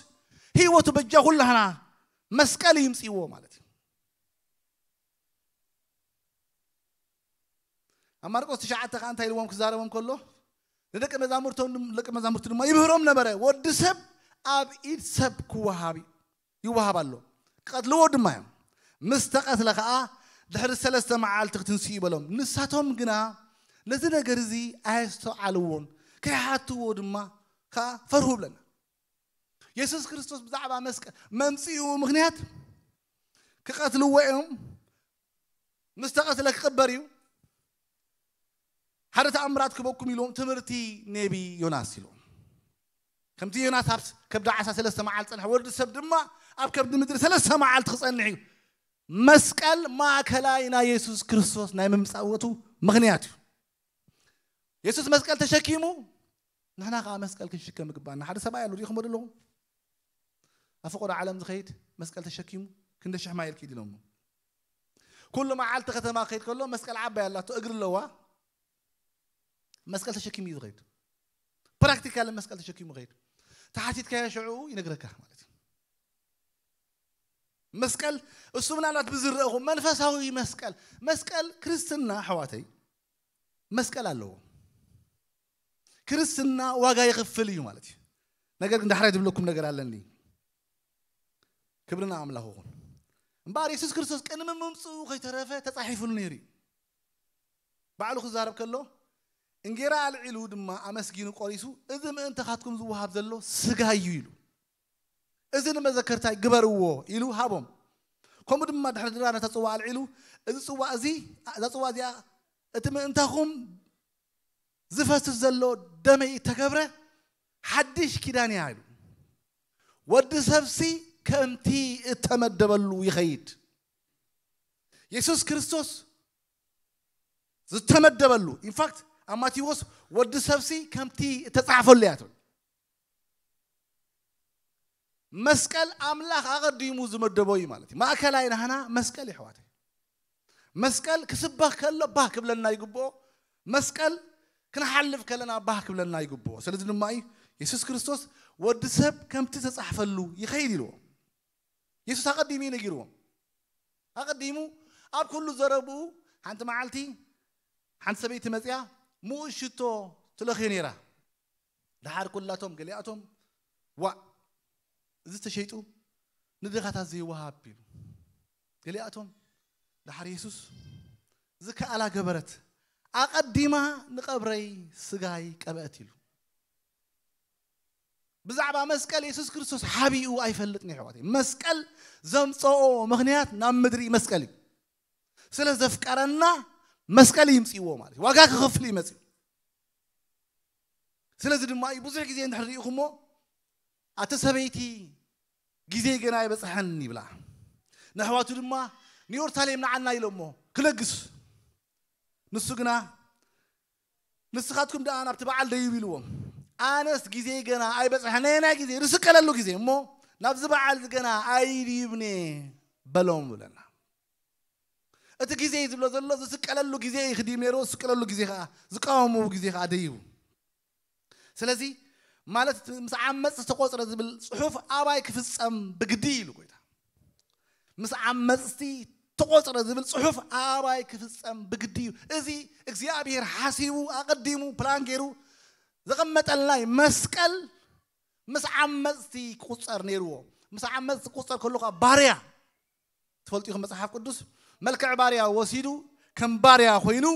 ህይወቱ በጃ ኩላህና መስቀል ይምፅዎ ማለት እዩ። ኣብ ማርቆስ ትሽዓተ ከዓ እንታይ ኢልዎም ክዛረቦም ከሎ፣ ንደቂ መዛሙርቶም፣ ደቂ መዛሙርቱ ድማ ይምህሮም ነበረ፣ ወዲ ሰብ ኣብ ኢድ ሰብ ክወሃብ ይወሃብ ኣሎ፣ ክቐትልዎ ድማ እዮም። ምስ ተቐትለ ከዓ ድሕሪ ሰለስተ መዓልቲ ክትንስኡ ይበሎም። ንሳቶም ግና ነዚ ነገር እዚ ኣየስተውዓልዎን፣ ከይሓትዎ ድማ ከዓ ፈርሁ ብለና። የሱስ ክርስቶስ ብዛዕባ መስቀል መምፅኡ ምክንያት ክቐትልዎ እዮም፣ ምስ ተቐትለ ክቕበር እዩ፣ ሓደ ተኣምራት ክበኩም ኢልዎም፣ ትምህርቲ ኔቢ ዮናስ ኢልዎም። ከምቲ ዮናስ ኣብ ከብዲ ዓሳ ሰለስተ መዓልቲ ጸንሐ፣ ወዲ ሰብ ድማ ኣብ ከብዲ ምድሪ ሰለስተ መዓልቲ ክጸንሕ እዩ። መስቀል ማእከላይ ናይ የሱስ ክርስቶስ ናይ መምጻእወቱ ምኽንያት እዩ። የሱስ መስቀል ተሸኪሙ፣ ንሕና ከዓ መስቀል ክንሽከም ይግባና። ሓደ ሰብኣይ ኣሎ፣ ሪኢኹሞ ዶ ኣለኹም? ኣብ ፈቆዶ ዓለም ዝኸይድ መስቀል ተሸኪሙ፣ ክንደ ሽሕ ማይል ኪድ ኢሎሞ። ኩሉ መዓልቲ ከተማ ክኸይድ ከሎ መስቀል ዓባይ ኣላቶ፣ እግሪ ኣለዋ። መስቀል ተሸኪሙ እዩ ዝኸይድ። ፕራክቲካል መስቀል ተሸኪሙ ይኸይድ። ተሓቲትካዮ ሽዑ ይነግረካ ማለት እዩ። መስቀል እሱ ምናልባት ብዝረእኹም መንፈሳዊ መስቀል፣ መስቀል ክርስትና ኣሕዋተይ መስቀል ኣለዎ። ክርስትና ዋጋ ይኽፍል እዩ ማለት እዩ። ነገር ግን ዳሕራይ ዝብለኩም ነገር ኣለኒ። ክብርና ኣምላኽ ይኹን። እምበኣር የሱስ ክርስቶስ ቅድሚ ምምፅኡ ከይተረፈ ተፃሒፉሉ ነይሩ እዩ። ባዕሉ ክዛረብ ከሎ፣ እንጌራ ኣልዒሉ ድማ ኣመስጊኑ ቆሪሱ፣ "እዚ ምእንተኻትኩም ዝወሃብ ዘሎ ስጋይ እዩ" ኢሉ፣ "እዚ ንመዘከርታይ ግበርዎ" ኢሉ ሃቦም። ከምኡ ድማ ድሕሪ ድራ ነታ ጽዋ ኣልዒሉ፣ "እዚ ጽዋ እዚ፣ እዛ ጽዋ እዚኣ እቲ ምእንታኹም ዝፈስስ ዘሎ ደመይ እተገብረ ሓድሽ ኪዳን እያ" ኢሉ። ወዲ ሰብሲ ከምቲ እተመደበሉ ይኸይድ። የሱስ ክርስቶስ ዝተመደበሉ፣ ኢንፋክት ኣብ ማቴዎስ ወዲ ሰብሲ ከምቲ እተጻሕፈሉ እያ ትብል። መስቀል ኣምላኽ ኣቐዲሙ ዝመደቦ እዩ ማለት እዩ። ማእከላይ ናህና መስቀል እዩ ኣሕዋተይ። መስቀል ክስበኽ ከሎ ባህ ክብለና ይግብኦ። መስቀል ክንሓልፍ ከለና ባህ ክብለና ይግብኦ። ስለዚ ድማ እዩ የሱስ ክርስቶስ ወዲ ሰብ ከምቲ ዝተጻሕፈሉ ይኸይድ ኢልዎ። የሱስ ኣቐዲሙ እዩ ነጊርዎም። ኣቐዲሙ ኣብ ኩሉ ዘረብኡ፣ ሓንቲ መዓልቲ ሓንቲ ሰበይቲ መጽያ ምኡዝ ሽቶ ትለኽዮ ነይራ። ደሓር ኩላቶም፣ ገሊኣቶም፣ "ዋእ፣ እዚ ተሸይጡ ንድኻታት ዘይወሃብ" ኢሉ። ገሊኣቶም ደሓር የሱስ ዝከኣላ ገበረት፣ ኣቐዲማ ንቐብረይ ስጋይ ቀብአት ኢሉ። ብዛዕባ መስቀል የሱስ ክርስቶስ ሓቢኡ ኣይፈልጥን እዩ ኣሕዋተይ። መስቀል ዘምፀኦ ምኽንያት ናብ ምድሪ መስቀል እዩ። ስለ ዘፍቀረና መስቀል ይምፅዎ ማለት እዩ። ዋጋ ክኸፍል እዩ መፅኡ። ስለዚ ድማ እዩ ብዙሕ ግዜ እንድሕር ሪኢኹሞ፣ "ኣቲ ሰበይቲ፣ ግዜ ገና ኣይበፅሐን" ይብላ። ንኣሕዋቱ ድማ፣ "ንዮርሳሌም ንዓና" ኢሎሞ ክለግስ። ንሱ ግና፣ "ንስኻትኩም ደኣ ናብቲ በዓል ደይቡ" ኢልዎም። "ኣነስ ግዜ ገና ኣይበፅሐን፣ ናይ ግዜ ዝስቀለሉ ግዜ እሞ ናብዚ በዓል እዚ ገና ኣይድይብን" በሎም ብለና። እቲ ግዜ እዩ ዝብሎ ዘሎ፣ ዝስቀለሉ ግዜ እዩ ክድይብ ነይሩ፣ ዝስቀለሉ ግዜ ከዓ፣ ዝቃወምዎ ግዜ ከዓ ደይቡ። ስለዚ ማለት እቲ ምስ ዓመፅ ዝተቆፅረ ዝብል ፅሑፍ ኣባይ ክፍፀም ብግዲ ኢሉ ጎይታ። ምስ ዓመፅቲ ተቆፅረ ዝብል ፅሑፍ ኣባይ ክፍፀም ብግዲ እዩ። እዚ እግዚኣብሔር ሓሲቡ ኣቐዲሙ ፕላን ገይሩ ዘቐመጠልና እዩ። መስቀል ምስ ዓመፅቲ ክቁፀር ነይርዎ። ምስ ዓመፅቲ ክቁፀር ከሎ ከዓ ባርያ ትፈልጡ ኢኹም፣ መጽሓፍ ቅዱስ መልክዕ ባርያ ወሲዱ ከም ባርያ ኮይኑ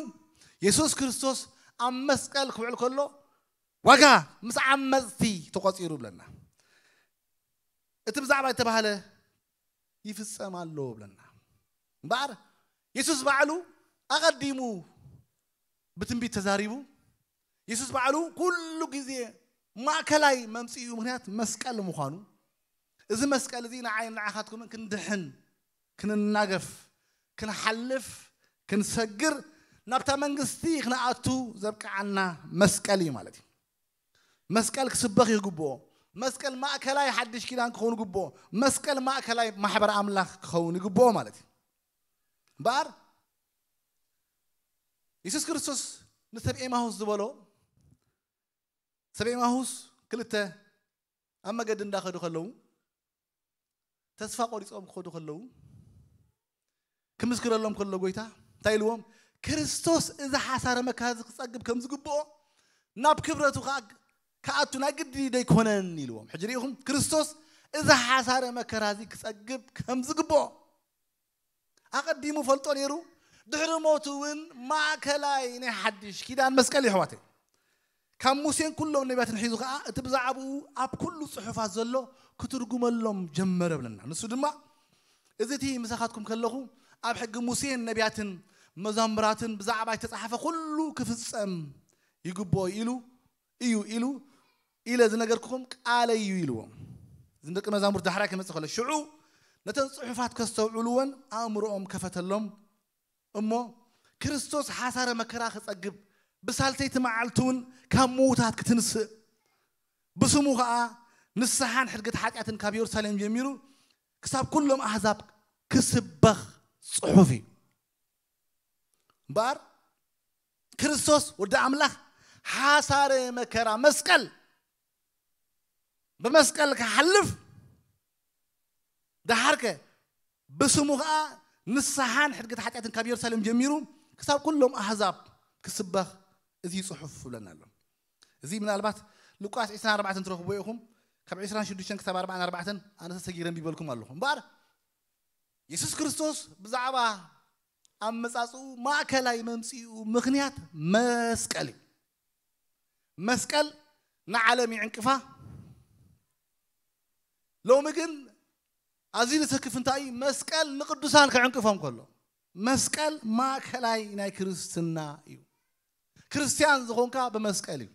የሱስ ክርስቶስ ኣብ መስቀል ክውዕል ከሎ ዋጋ ምስ ዓመጽቲ ተቖጺሩ ብለና። እቲ ብዛዕባ ዝተባህለ ይፍጸም ኣሎ ብለና። እምበኣር የሱስ ባዕሉ ኣቐዲሙ ብትንቢት ተዛሪቡ። የሱስ ባዕሉ ኩሉ ግዜ ማእከላይ መምጽኢኡ ምኽንያት መስቀል ምዃኑ፣ እዚ መስቀል እዚ ንዓይን ንዓኻትኩምን ክንድሕን፣ ክንናገፍ፣ ክንሓልፍ፣ ክንሰግር፣ ናብታ መንግስቲ ክንኣቱ ዘብቅዓና መስቀል እዩ ማለት እዩ። መስቀል ክስበኽ ይግብኦ። መስቀል ማእከላይ ሓድሽ ኪዳን ክኸውን ይግብኦ። መስቀል ማእከላይ ማሕበር ኣምላኽ ክኸውን ይግብኦ ማለት እዩ። እምበኣር የሱስ ክርስቶስ ንሰብ ኤማሁስ ዝበሎ፣ ሰብ ኤማሁስ ክልተ ኣብ መገዲ እንዳኸዱ ከለዉ፣ ተስፋ ቆሪጾም ክኸዱ ከለዉ፣ ክምስክረሎም ከሎ ጎይታ እንታይ ኢልዎም? ክርስቶስ እዚ ሓሳረ መከራ እዚ ክጸግብ ከም ዝግብኦ፣ ናብ ክብረቱ ከኣ ክኣቱ ናይ ግዲ ደይኮነን ኢልዎም። ሕጂ ርኢኹም፣ ክርስቶስ እዚ ሓሳረ መከራ እዚ ክጸግብ ከም ዝግብኦ ኣቐዲሙ ፈልጦ ነይሩ። ድሕሪ ሞቱ እውን ማእከላይ ናይ ሓድሽ ኪዳን መስቀል እዩ፣ ኣሕዋተይ። ካብ ሙሴን ኩሎም ነቢያትን ሒዙ ከኣ እቲ ብዛዕባኡ ኣብ ኩሉ ጽሑፋት ዘሎ ክትርጉመሎም ጀመረ ብለና። ንሱ ድማ፣ እዚ እቲ ምሳኻትኩም ከለኹ ኣብ ሕጊ ሙሴን ነቢያትን መዛሙራትን ብዛዕባ ዝተጻሕፈ ኩሉ ክፍጸም ይግብኦ ኢሉ እዩ ኢሉ ኢለ ዝነገርኩኹም ቃለይ እዩ ኢልዎም። እዞም ደቂ መዛሙርት ዳሕራይ ክመጽእ ከሎ፣ ሽዑ ነተን ጽሑፋት ከስተውዕልወን ኣእምሮኦም ከፈተሎም። እሞ ክርስቶስ ሓሳረ መከራ ክጸግብ፣ ብሳልሰይቲ መዓልቲ እውን ካብ ምዉታት ክትንስእ፣ ብስሙ ኸኣ ንስሓን ሕድገት ሓጢኣትን ካብ የሩሳሌም ጀሚሩ ክሳብ ኩሎም ኣህዛብ ክስበኽ ጽሑፍ እዩ። እምበኣር ክርስቶስ ወዲ ኣምላኽ ሓሳረ መከራ መስቀል ብመስቀል ክሓልፍ፣ ደሓርከ ብስሙ ኸኣ ንስሓን ሕድገት ሓጢኣትን ካብ የሩሳሌም ጀሚሩ ክሳብ ኩሎም ኣህዛብ ክስበኽ እዚ ጽሑፍ ይብለና ኣሎ። እዚ ምናልባት ሉቃስ ዕስራን ኣርባዕተን ትረኽብዎ ኢኹም። ካብ ዕስራን ሽዱሽተን ክሳብ ኣርባዓን ኣርባዕተን ኣነ ተሰጊረ ኣንቢበልኩም ኣለኹ። እምበኣር የሱስ ክርስቶስ ብዛዕባ ኣመጻጽኡ ማእከላይ መምጽኡ ምኽንያት መስቀል እዩ። መስቀል ንዓለም ይዕንቅፋ። ሎሚ ግን ኣዝዩ ዘሰክፍ እንታይ እዩ? መስቀል ንቅዱሳን ክዕንቅፎም ከሎ፣ መስቀል ማእከላይ ናይ ክርስትና እዩ። ክርስትያን ዝኾንካ ብመስቀል እዩ።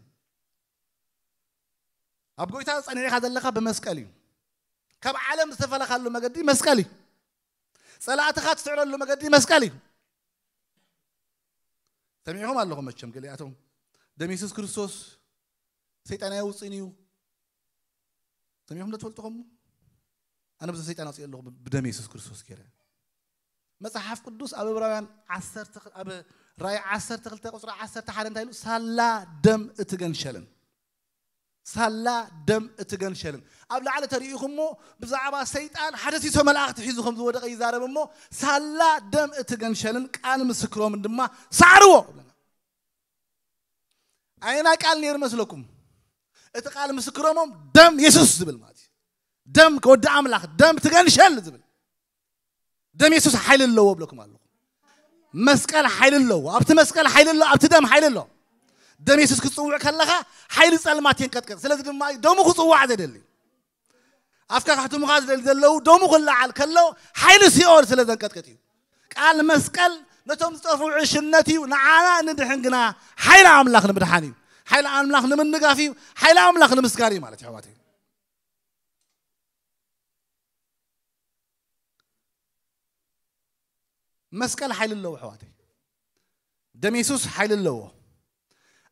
ኣብ ጎይታ ጸኒዕካ ዘለኻ ብመስቀል እዩ። ካብ ዓለም ዝተፈለኻሉ መገዲ መስቀል እዩ። ጸላእትኻ ትስዕረሉ መገዲ መስቀል እዩ። ሰሚዕኹም ኣለኹም መቸም፣ ገሊኣቶም ደም የሱስ ክርስቶስ ሰይጣን ኣየውፅእን እዩ። ሰሚዕኹም ዶ ትፈልጡ ከምኡ? ኣነ ብዘ ሰይጣን ኣውፅእ ኣለኹ ብ-፣ ብደም የሱስ ክርስቶስ ገይረ። መጽሓፍ ቅዱስ ኣብ ዕብራውያን ዓሰርተ፣ ኣብ ራእይ ዓሰርተ ክልተ ቁፅሪ ዓሰርተ ሓደ እንታይ ኢሉ? ሳላ ደም እትገንሸልን፣ ሳላ ደም እትገንሸልን። ኣብ ላዕሊ ተሪኢኹሞ ብዛዕባ ሰይጣን ሓደ ሲሶ መላእኽቲ ሒዙ ከም ዝወደቐ ይዛረብ እሞ፣ ሳላ ደም እትገንሸልን ቃል ምስክሮምን ድማ ሰዓርዎ። ኣየናይ ቃል ነይሩ መስለኩም? እቲ ቃል ምስክሮሞም ደም የሱስ ዝብል ማለት እዩ። ደም ከወዲ ኣምላኽ፣ ደም ትገንሸል ዝብል። ደም የሱስ ሓይሊ ኣለዎ ብለኩም ኣለኹ። መስቀል ሓይሊ ኣለዎ። ኣብቲ መስቀል ሓይሊ ኣለዎ። ኣብቲ ደም ሓይሊ ኣለዎ። ደም የሱስ ክትጽውዕ ከለኻ ሓይሊ ጸልማት የንቀጥቅጥ። ስለዚ ድማ እዩ ደሙ ክጽዋዕ ዘደሊ። ኣፍካ ካሕትሙኻ ዝደሊ ዘለዉ ደሙ ክለዓል ከሎ ሓይሊ ሲኦል ስለ ዘንቀጥቅጥ እዩ። ቃል መስቀል ነቶም ዝጠፍኡ ዕሽነት እዩ፣ ንዓና እንድሕን ግና ሓይሊ ኣምላኽ ንምድሓን እዩ። ሓይሊ ኣምላኽ ንምንጋፍ እዩ። ሓይሊ ኣምላኽ ንምስጋር እዩ ማለት እዩ፣ ኣሕዋተይ። መስቀል ሓይሊ ኣለዎ፣ ኣሕዋተይ። ደም የሱስ ሓይሊ ኣለዎ።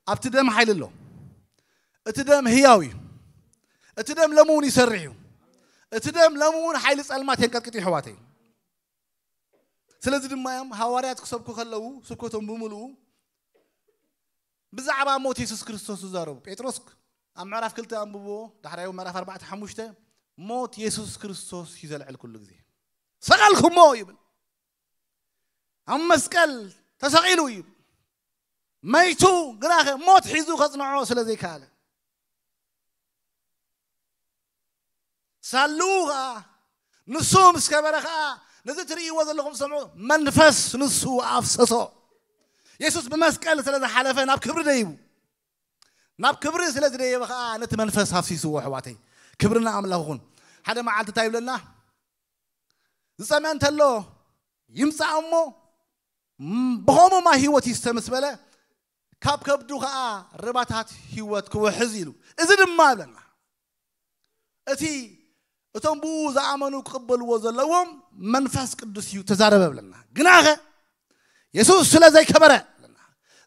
ኣብቲ ደም ሓይሊ ኣሎ። እቲ ደም ህያው እዩ። እቲ ደም ሎሚ እውን ይሰርሕ እዩ። እቲ ደም ሎሚ እውን ሓይሊ ጸልማት የንቀጥቅጥ እዩ፣ ኣሕዋተይ። ስለዚ ድማ እዮም ሃዋርያት ክሰብኩ ከለዉ፣ ስብከቶም ብምልኡ ብዛዕባ ሞት የሱስ ክርስቶስ ዝዛረቡ። ጴጥሮስ ኣብ ምዕራፍ ክልተ ኣንብብዎ፣ ዳሕራይ ምዕራፍ ኣርባዕተ ሓሙሽተ፣ ሞት የሱስ ክርስቶስ እዩ ዘልዕል ኩሉ ግዜ። ሰቐልኩሞ ይብል። ኣብ መስቀል ተሰቒሉ እዩ። መይቱ፣ ግናኸ ሞት ሒዙ ከጽንዖ ስለ ዘይከኣለ። ሳልኡ ኸኣ፣ ንሱ ምስ ከበረ ኸኣ፣ ነዚ ትርእይዎ ዘለኹም ሰምዑ፣ መንፈስ ንሱ ኣፍሰሶ። የሱስ ብመስቀል ስለ ዝሓለፈ ናብ ክብሪ ደይቡ። ናብ ክብሪ ስለ ዝደየበ ኸኣ ነቲ መንፈስ ኣፍሲስዎ፣ ኣሕዋተይ። ክብሪ ንኣምላኽ ይኹን። ሓደ መዓልቲ እንታይ ይብለና? ዝጸምአ እንተሎ ይምጻእ እሞ፣ ም-፣ ብኸምኡ ማይ ህይወት ይስተ ምስ በለ፣ ካብ ከብዱ ኸኣ ርባታት ህይወት ክውሕዝ ኢሉ። እዚ ድማ ብለና፣ እቲ እቶም ብኡ ዝኣመኑ ክቕበልዎ ዘለዎም መንፈስ ቅዱስ እዩ ተዛረበ ብለና። ግናኸ የሱስ ስለ ዘይከበረ ብለና፣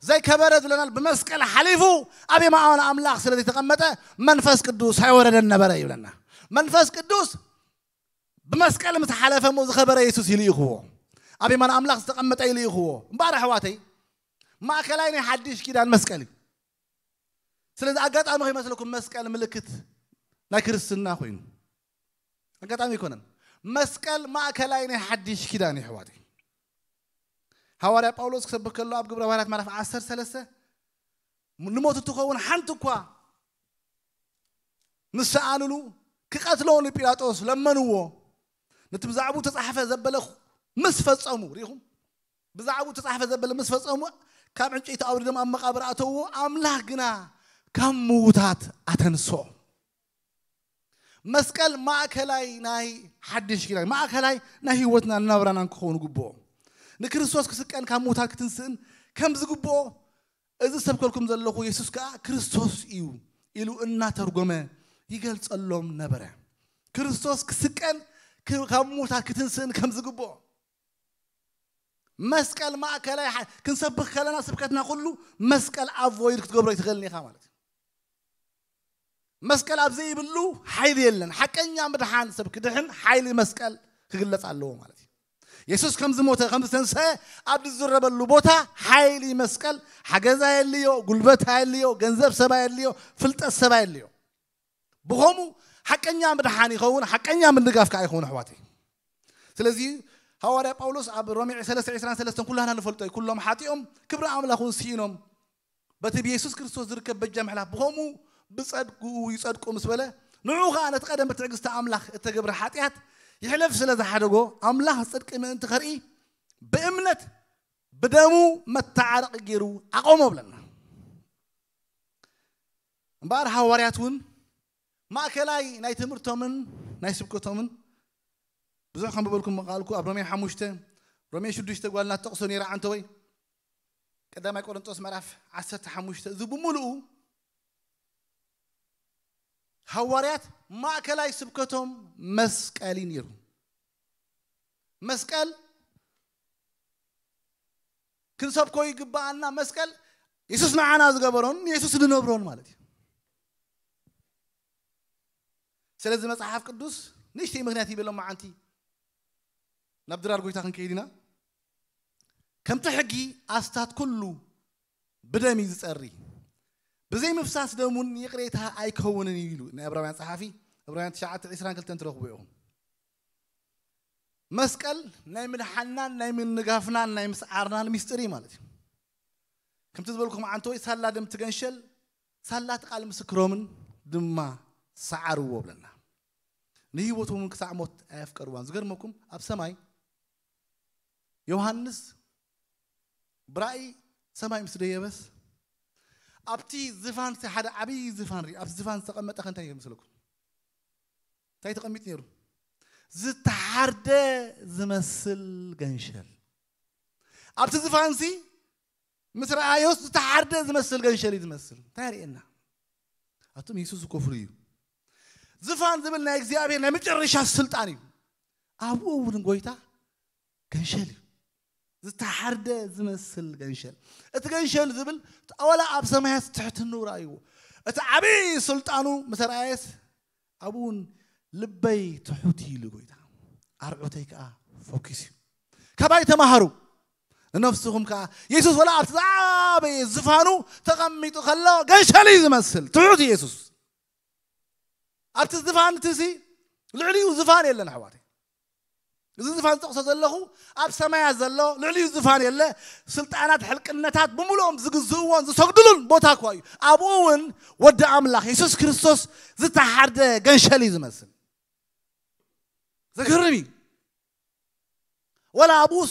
ዘይከበረ ዝብለና ብመስቀል ሓሊፉ ኣብ የማን ኣምላኽ ስለ ዘይተቐመጠ መንፈስ ቅዱስ ኣይወረደን ነበረ ይብለና። መንፈስ ቅዱስ ብመስቀል ምስ ሓለፈ እሞ ዝኸበረ የሱስ ይልኢኽዎ። ኣብ የማን ኣምላኽ ዝተቐመጠ ይልኢኽዎ። እምበኣር ኣሕዋተይ፣ ማእከላይ ናይ ሓድሽ ኪዳን መስቀል እዩ። ስለዚ ኣጋጣሚ ከይመስለኩም መስቀል ምልክት ናይ ክርስትና ኮይኑ ኣጋጣሚ ኣይኮነን። መስቀል ማእከላይ ናይ ሓድሽ ኪዳን እዩ ኣሕዋተይ። ሃዋርያ ጳውሎስ ክሰብኽ ከሎ ኣብ ግብረ ሃዋርያት ምዕራፍ ዓሰርተ ሰለስተ ንሞት እትኸውን ሓንቲ እኳ ምስ ሰኣኑሉ ክቐትልዎ ንጲላጦስ ለመንዎ። ነቲ ብዛዕባኡ ተጻሕፈ ዘበለ ምስ ፈጸሙ ርኢኹም ብዛዕባኡ ተጻሕፈ ዘበለ ምስ ፈጸሙ ካብ ዕንጨይቲ ኣውሪዶም ኣብ መቓብር ኣተውዎ። ኣምላኽ ግና ካብ ምዉታት ኣተንስኦ። መስቀል ማእከላይ ናይ ሓድሽ ኪዳን ማእከላይ ናይ ህይወትና ናብራናን ክኸውን ግብኦ። ንክርስቶስ ክስቀን ካብ ምዉታት ክትንስእን ከም ዝግብኦ እዚ ሰብከልኩም ዘለኹ የሱስ ከኣ ክርስቶስ እዩ ኢሉ እናተርጎመ ይገልጸሎም ነበረ። ክርስቶስ ክስቀን ካብ ምዉታት ክትንስእን ከም ዝግብኦ መስቀል ማእከላይ ክንሰብኽ ከለና ስብከትና ኩሉ መስቀል ኣቮይድ ክትገብሮ ይትኽእልን ኢኻ ማለት እዩ። መስቀል ኣብ ዘይብሉ ሓይሊ የለን። ሓቀኛ ምድሓን ሰብ ክድሕን ሓይሊ መስቀል ክግለጽ ኣለዎ ማለት እዩ። የሱስ ከም ዝሞተ ከም ዝተንስአ ኣብ ዝዝረበሉ ቦታ ሓይሊ መስቀል ሓገዛ የልዮ፣ ጉልበት የልዮ፣ ገንዘብ ሰብ የልዮ፣ ፍልጠት ሰብ የልዮ። ብኸምኡ ሓቀኛ ምድሓን ይኸውን፣ ሓቀኛ ምድጋፍ ከዓ ይኸውን ኣሕዋተይ። ስለዚ ሃዋርያ ጳውሎስ ኣብ ሮሜ ሰለስተ ዕስራን ሰለስተን ኩላና ንፈልጦ እዩ። ኩሎም ሓጢኦም ክብሪ ኣምላኽ እውን ስኢኖም በቲ ብየሱስ ክርስቶስ ዝርከብ በጃ ምሕላፍ ብኸምኡ ብጸድግኡ ይጸድቁ ምስ በለ ንዑ ኸዓ ነቲ ቀደም ብትዕግስቲ ኣምላኽ እተገብረ ሓጢኣት ይሕለፍ ስለ ዝሓደጎ ኣምላኽ ጽድቂ ምእንቲ ከርኢ ብእምነት ብደሙ መተዓረቂ ገይሩ ኣቆሞ ብለና። እምበኣር ሃዋርያት እውን ማእከላይ ናይ ትምህርቶምን ናይ ስብከቶምን ብዙሕ ከም በበልኩም መቃልኩ ኣብ ሮሜ ሓሙሽተ ሮሜ ሽዱሽተ ጓልና ትጠቕሶ ነይራ ዓንተወይ ቀዳማይ ቆሮንጦስ ምዕራፍ ዓሰርተ ሓሙሽተ እዚ ብምሉኡ ሃዋርያት ማእከላይ ስብከቶም መስቀል እዩ ነይሩ። መስቀል ክንሰብኮ ይግባኣና። መስቀል የሱስ ንዓና ዝገበሮን የሱስ ንነብሮን ማለት እዩ። ስለዚ መጽሓፍ ቅዱስ ንእሽተይ ምክንያት ይበሎም መዓንቲ ናብ ድራር ጎይታ ክንከይድ ኢና። ከምቲ ሕጊ ኣስታት ኩሉ ብደም እዩ ዝጸሪ፣ ብዘይ ምፍሳስ ደሙን ይቕሬታ ኣይከውንን እዩ ኢሉ ናይ ዕብራውያን ጸሓፊ ዕብራውያን ትሽዓተ ዕስራን ክልተን ትረኽቡ ኢኹም። መስቀል ናይ ምድሓናን ናይ ምንጋፍናን ናይ ምስዓርናን ሚስጥር እዩ ማለት እዩ። ከምቲ ዝበልኩም ዓንተወይ ሳላ ደም ትገንሸል ሳላ እቲ ቃል ምስክሮምን ድማ ሰዓርዎ ብለና። ንህይወቶምን ክሳዕ ሞት ኣየፍቀርዋን። ዝገርመኩም ኣብ ሰማይ ዮሃንስ ብራእይ ሰማይ ምስ ደየበስ ኣብቲ ዝፋን ሓደ ዓብዪ ዝፋን ርኢ። ኣብቲ ዝፋን ዝተቐመጠ ከ እንታይ ይመስለኩም? እንታይ ተቐሚጡ ነይሩ? ዝተሓርደ ዝመስል ገንሸል። ኣብቲ ዝፋንሲ ምስ ረኣዮስ ዝተሓርደ ዝመስል ገንሸል እዩ ዝመስል። እንታይ ርእየና? ኣቱም የሱስ ዝከፍሉ እዩ። ዝፋን ዝብል ናይ እግዚኣብሔር ናይ መጨረሻ ስልጣን እዩ። ኣብኡ እውን ጎይታ ገንሸል እዩ። ዝተሓርደ ዝመስል ገንሸል። እቲ ገንሸል ዝብል ዋላ ኣብ ሰማያት ትሕትንኡ ረኣይዎ። እቲ ዓብዪ ስልጣኑ ምስ ረኣየስ ኣብኡ እውን ልበይ ትሑት እዩ ኢሉ ጎይታ። ኣርዑተይ ከዓ ፈኪስ እዩ። ካባይ ተማሃሩ ንነፍስኹም ከዓ የሱስ ወላ ኣብቲ ዝዓበየ ዝፋኑ ተቐሚጡ ከሎ ገንሸል እዩ ዝመስል ትሑት የሱስ ኣብቲ ዝፋን እቲ ሲ ልዕሊኡ ዝፋን የለን ኣሕዋተይ። እዚ ዝፋን ዝጠቕሶ ዘለኹ ኣብ ሰማያት ዘሎ ልዕሊኡ ዝፋን የለ። ስልጣናት ሕልቅነታት ብምሉኦም ዝግዝእዎን ዝሰግድሉን ቦታ እኳ እዩ። ኣብኡ እውን ወዲ ኣምላኽ የሱስ ክርስቶስ ዝተሓርደ ገንሸል እዩ ዝመስል። ዘገርም እዩ። ወላ ኣብኡስ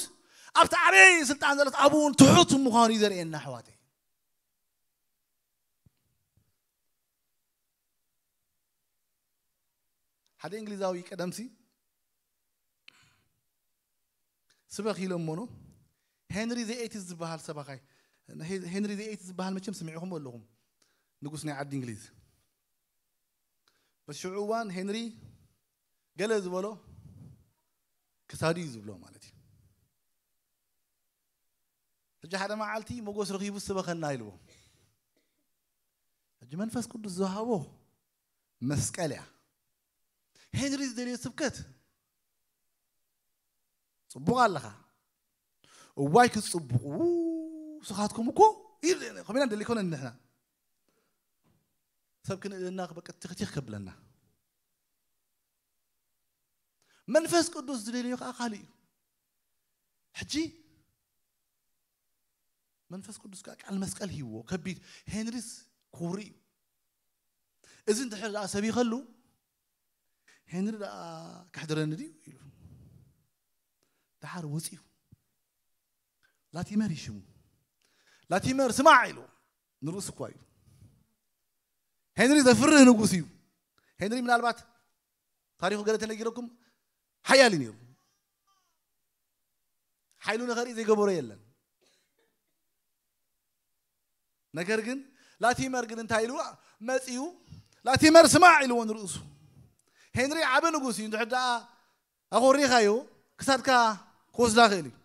ኣብቲ ዓበይ ስልጣን ዘሎት ኣብኡ እውን ትሑት ምዃኑ እዩ ዘርእየና ኣሕዋተይ። ሓደ እንግሊዛዊ ቀደምሲ ስበኽ ኢሎሞ ኖ ሄንሪ ዘኤይት ዝበሃል ሰባኻይ። ሄንሪ ዘኤይት ዝበሃል መቸም ስሚዕኹም ኣለኹም። ንጉስ ናይ ዓዲ እንግሊዝ በሽዑ እዋን ሄንሪ ገለ ዝበሎ ክሳዱ እዩ ዝብሎ ማለት እዩ። ሕጂ ሓደ መዓልቲ ሞጎስ ረኺቡ ስበኸና ኢልዎ። ሕጂ መንፈስ ቅዱስ ዝሃቦ መስቀል እያ። ሄንሪ ዝደልዮ ስብከት ጽቡቕ ኣለኻ። እዋይ ክጽቡቑ ስኻትኩም እኮ ይብል። ከመይ ኢና ንደሊ ኮነ ንሕና ሰብ ክንእለና በቃ ትኽትኽ ከብለና። መንፈስ ቅዱስ ዝደልዮ ከዓ ካልእ እዩ። ሕጂ መንፈስ ቅዱስ ከዓ ቃል መስቀል ሂዎ። ከቢድ ሄንሪስ ክውሪ እዩ። እዚ እንድሕር ደኣ ሰቢኸሉ፣ ሄንሪ ደኣ ከሕድረኒ ድዩ ኢሉ። ደሓር ወፂኡ። ላቲመር ይሽሙ። ላቲመር ስማዕ ኢሉ። ንርእሱ እኳ እዩ። ሄንሪ ዘፍርህ ንጉስ እዩ። ሄንሪ ምናልባት ታሪኹ ገለ ተነጊረኩም ሓያል እዩ ነይሩ። ሓይሉ ንኸርኢ ዘይገበሮ የለን። ነገር ግን ላቲመር ግን እንታይ ኢልዋ መፂኡ? ላቲመር ስማዕ ኢልዎ ንርእሱ። ሄንሪ ዓቢ ንጉስ እዩ። እንድሕር ደኣ ኣኾሪኻዮ ክሳድካ ክወስዳ ክእል እዩ።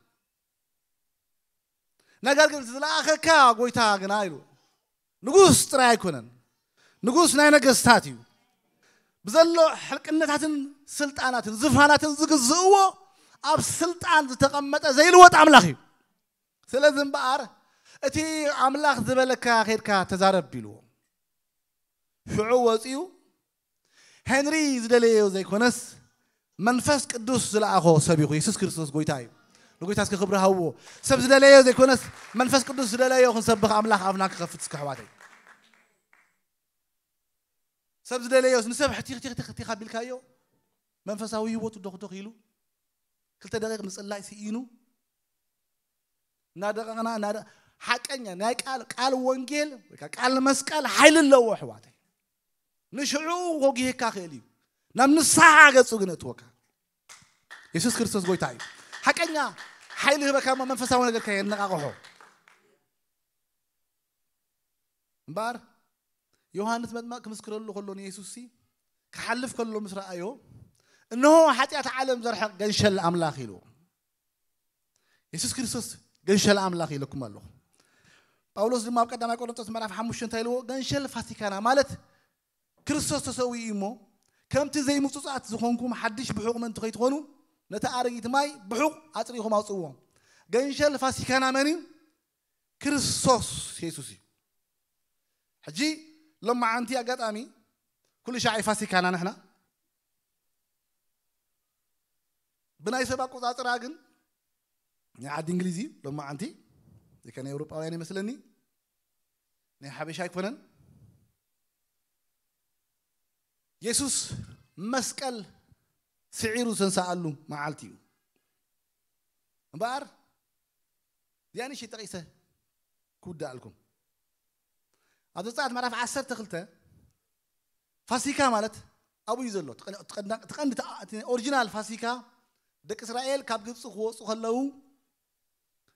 ነገር ግን ዝለኣኸካ ጎይታ ግና ኢሉ። ንጉስ ጥራይ ኣይኮነን፣ ንጉስ ናይ ነገስታት እዩ። ብዘሎ ሕልቅነታትን ስልጣናትን ዝፋናትን ዝግዝእዎ ኣብ ስልጣን ዝተቐመጠ ዘይልወጥ ኣምላኽ እዩ። ስለዚ እምበኣር እቲ ኣምላኽ ዝበለካ ኬድካ ተዛረብ ኢልዎ። ሽዑ ወፂኡ ሄንሪ ዝደለዮ ዘይኮነስ መንፈስ ቅዱስ ዝለኣኾ ሰብ ይኹ። የሱስ ክርስቶስ ጎይታ እዩ። ንጎይታ እስከ ክብሪ ሃብዎ። ሰብ ዝደለዮ ዘይኮነስ መንፈስ ቅዱስ ዝደለዮ ክንሰብኽ ኣምላኽ ኣፍና ክኸፍት እስከ ኣሕዋተይ። ሰብ ዝደለዮስ ንሰብ ሕቲኽ ቲኽ ቲኽ ቲኽ ኣቢልካዮ መንፈሳዊ ህይወቱ ዶኽ ዶኽ ኢሉ ክልተ ደቂቕ ምጽላይ ስኢኑ እናደቐቕና እናደ ሓቀኛ ናይ ቃል ቃል ወንጌል ወይ ከዓ ቃል መስቀል ሓይሊ ኣለዎ ኣሕዋተይ። ንሽዑ ኮጊህካ ክእል እዩ ናብ ንስሓ ገጹ ግን እትወካ የሱስ ክርስቶስ ጎይታ እዩ። ሓቀኛ ሓይሊ ህበካ እሞ መንፈሳዊ ነገርካ የነቓቕሖ። እምበኣር ዮሃንስ መጥማቕ ክምስክረሉ ከሎ ንየሱስ ሲ ክሓልፍ ከሎ ምስ ረኣዮ እንሆ ሓጢኣት ዓለም ዘርሕቕ ገንሸል ኣምላኽ ኢሉ። የሱስ ክርስቶስ ገንሸል ኣምላኽ ኢለኩም ኣለኹ። ጳውሎስ ድማ ኣብ ቀዳማይ ቆሮንቶስ ምዕራፍ ሓሙሽተ እንታይ ኢልዎ? ገንሸል ፋሲካና ማለት ክርስቶስ ተሰዊኡ እሞ ከምቲ ዘይምጹጻት ዝኾንኩም ሓድሽ ብሑቕ ምእንቲ ከይትኾኑ ነቲ ኣረጊት ማይ ብሑቕ ኣጽሪኹም ኣውጽእዎ። ገንሸል ፋሲካና መን እዩ? ክርስቶስ የሱስ እዩ። ሕጂ ሎማዓንቲ ኣጋጣሚ ኩሉ ሻዕ ፋሲካና ንሕና ብናይ ሰብ ኣቆጻጽራ ግን ናይ ዓዲ እንግሊዝ እዩ ሎማዓንቲ ወይ ከ ናይ ኤውሮጳውያን ይመስለኒ ናይ ሓበሻ ኣይኮነን። የሱስ መስቀል ስዒሩ ዝተንስኣሉ መዓልቲ እዩ። እምበኣር እዚኣ ንእሽተይ ጠቒሰ ክውድኣልኩም። ኣብ ዘጸኣት ምዕራፍ ዓሰርተ ክልተ ፋሲካ ማለት ኣብኡ እዩ ዘሎ። እቲ ቀን- እቲ ቀንዳ- እቲ ቀንዲ ተኣ- እቲ ኦሪጂናል ፋሲካ ደቂ እስራኤል ካብ ግብፂ ክወፁ ከለዉ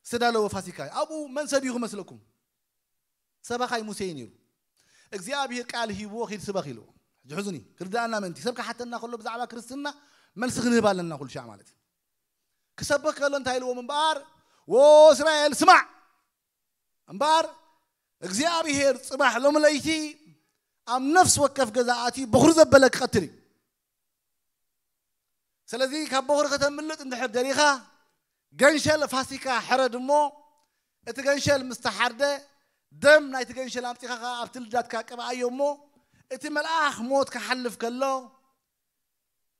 ዝተዳለወ ፋሲካ እዩ። ኣብኡ መን ሰቢኹ መስለኩም? ሰባኻይ ሙሴ እዩ ነይሩ። እግዚኣብሔር ቃል ሂብዎ ኺድ ስበኽ ኢልዎ። ሕጂ ሕዙኒ ክርዳእና ምእንቲ ሰብ ክሓተና ከሎ ብዛዕባ ክርስትና መልሲ ክንህብ ኣለና ኩሉ ሻዕ ማለት እዩ። ክሰብኽ ከሎ እንታይ ኢልዎም እምበኣር? ወ እስራኤል ስማዕ እምበኣር እግዚኣብሔር ጽባሕ ሎሚ ለይቲ ኣብ ነፍሲ ወከፍ ገዛ ኣትዩ በኹሪ ዘበለ ክቐትል እዩ። ስለዚ ካብ በኹሪ ከተምልጥ እንድሕር ደሊኻ ገንሸል ፋሲካ ሕረድ እሞ እቲ ገንሸል ምስ ተሓርደ ደም ናይቲ ገንሸል ኣምጺኻ ከኣ ኣብቲ ልዳትካ ቅብኣዮ እሞ እቲ መልኣኽ ሞት ክሓልፍ ከሎ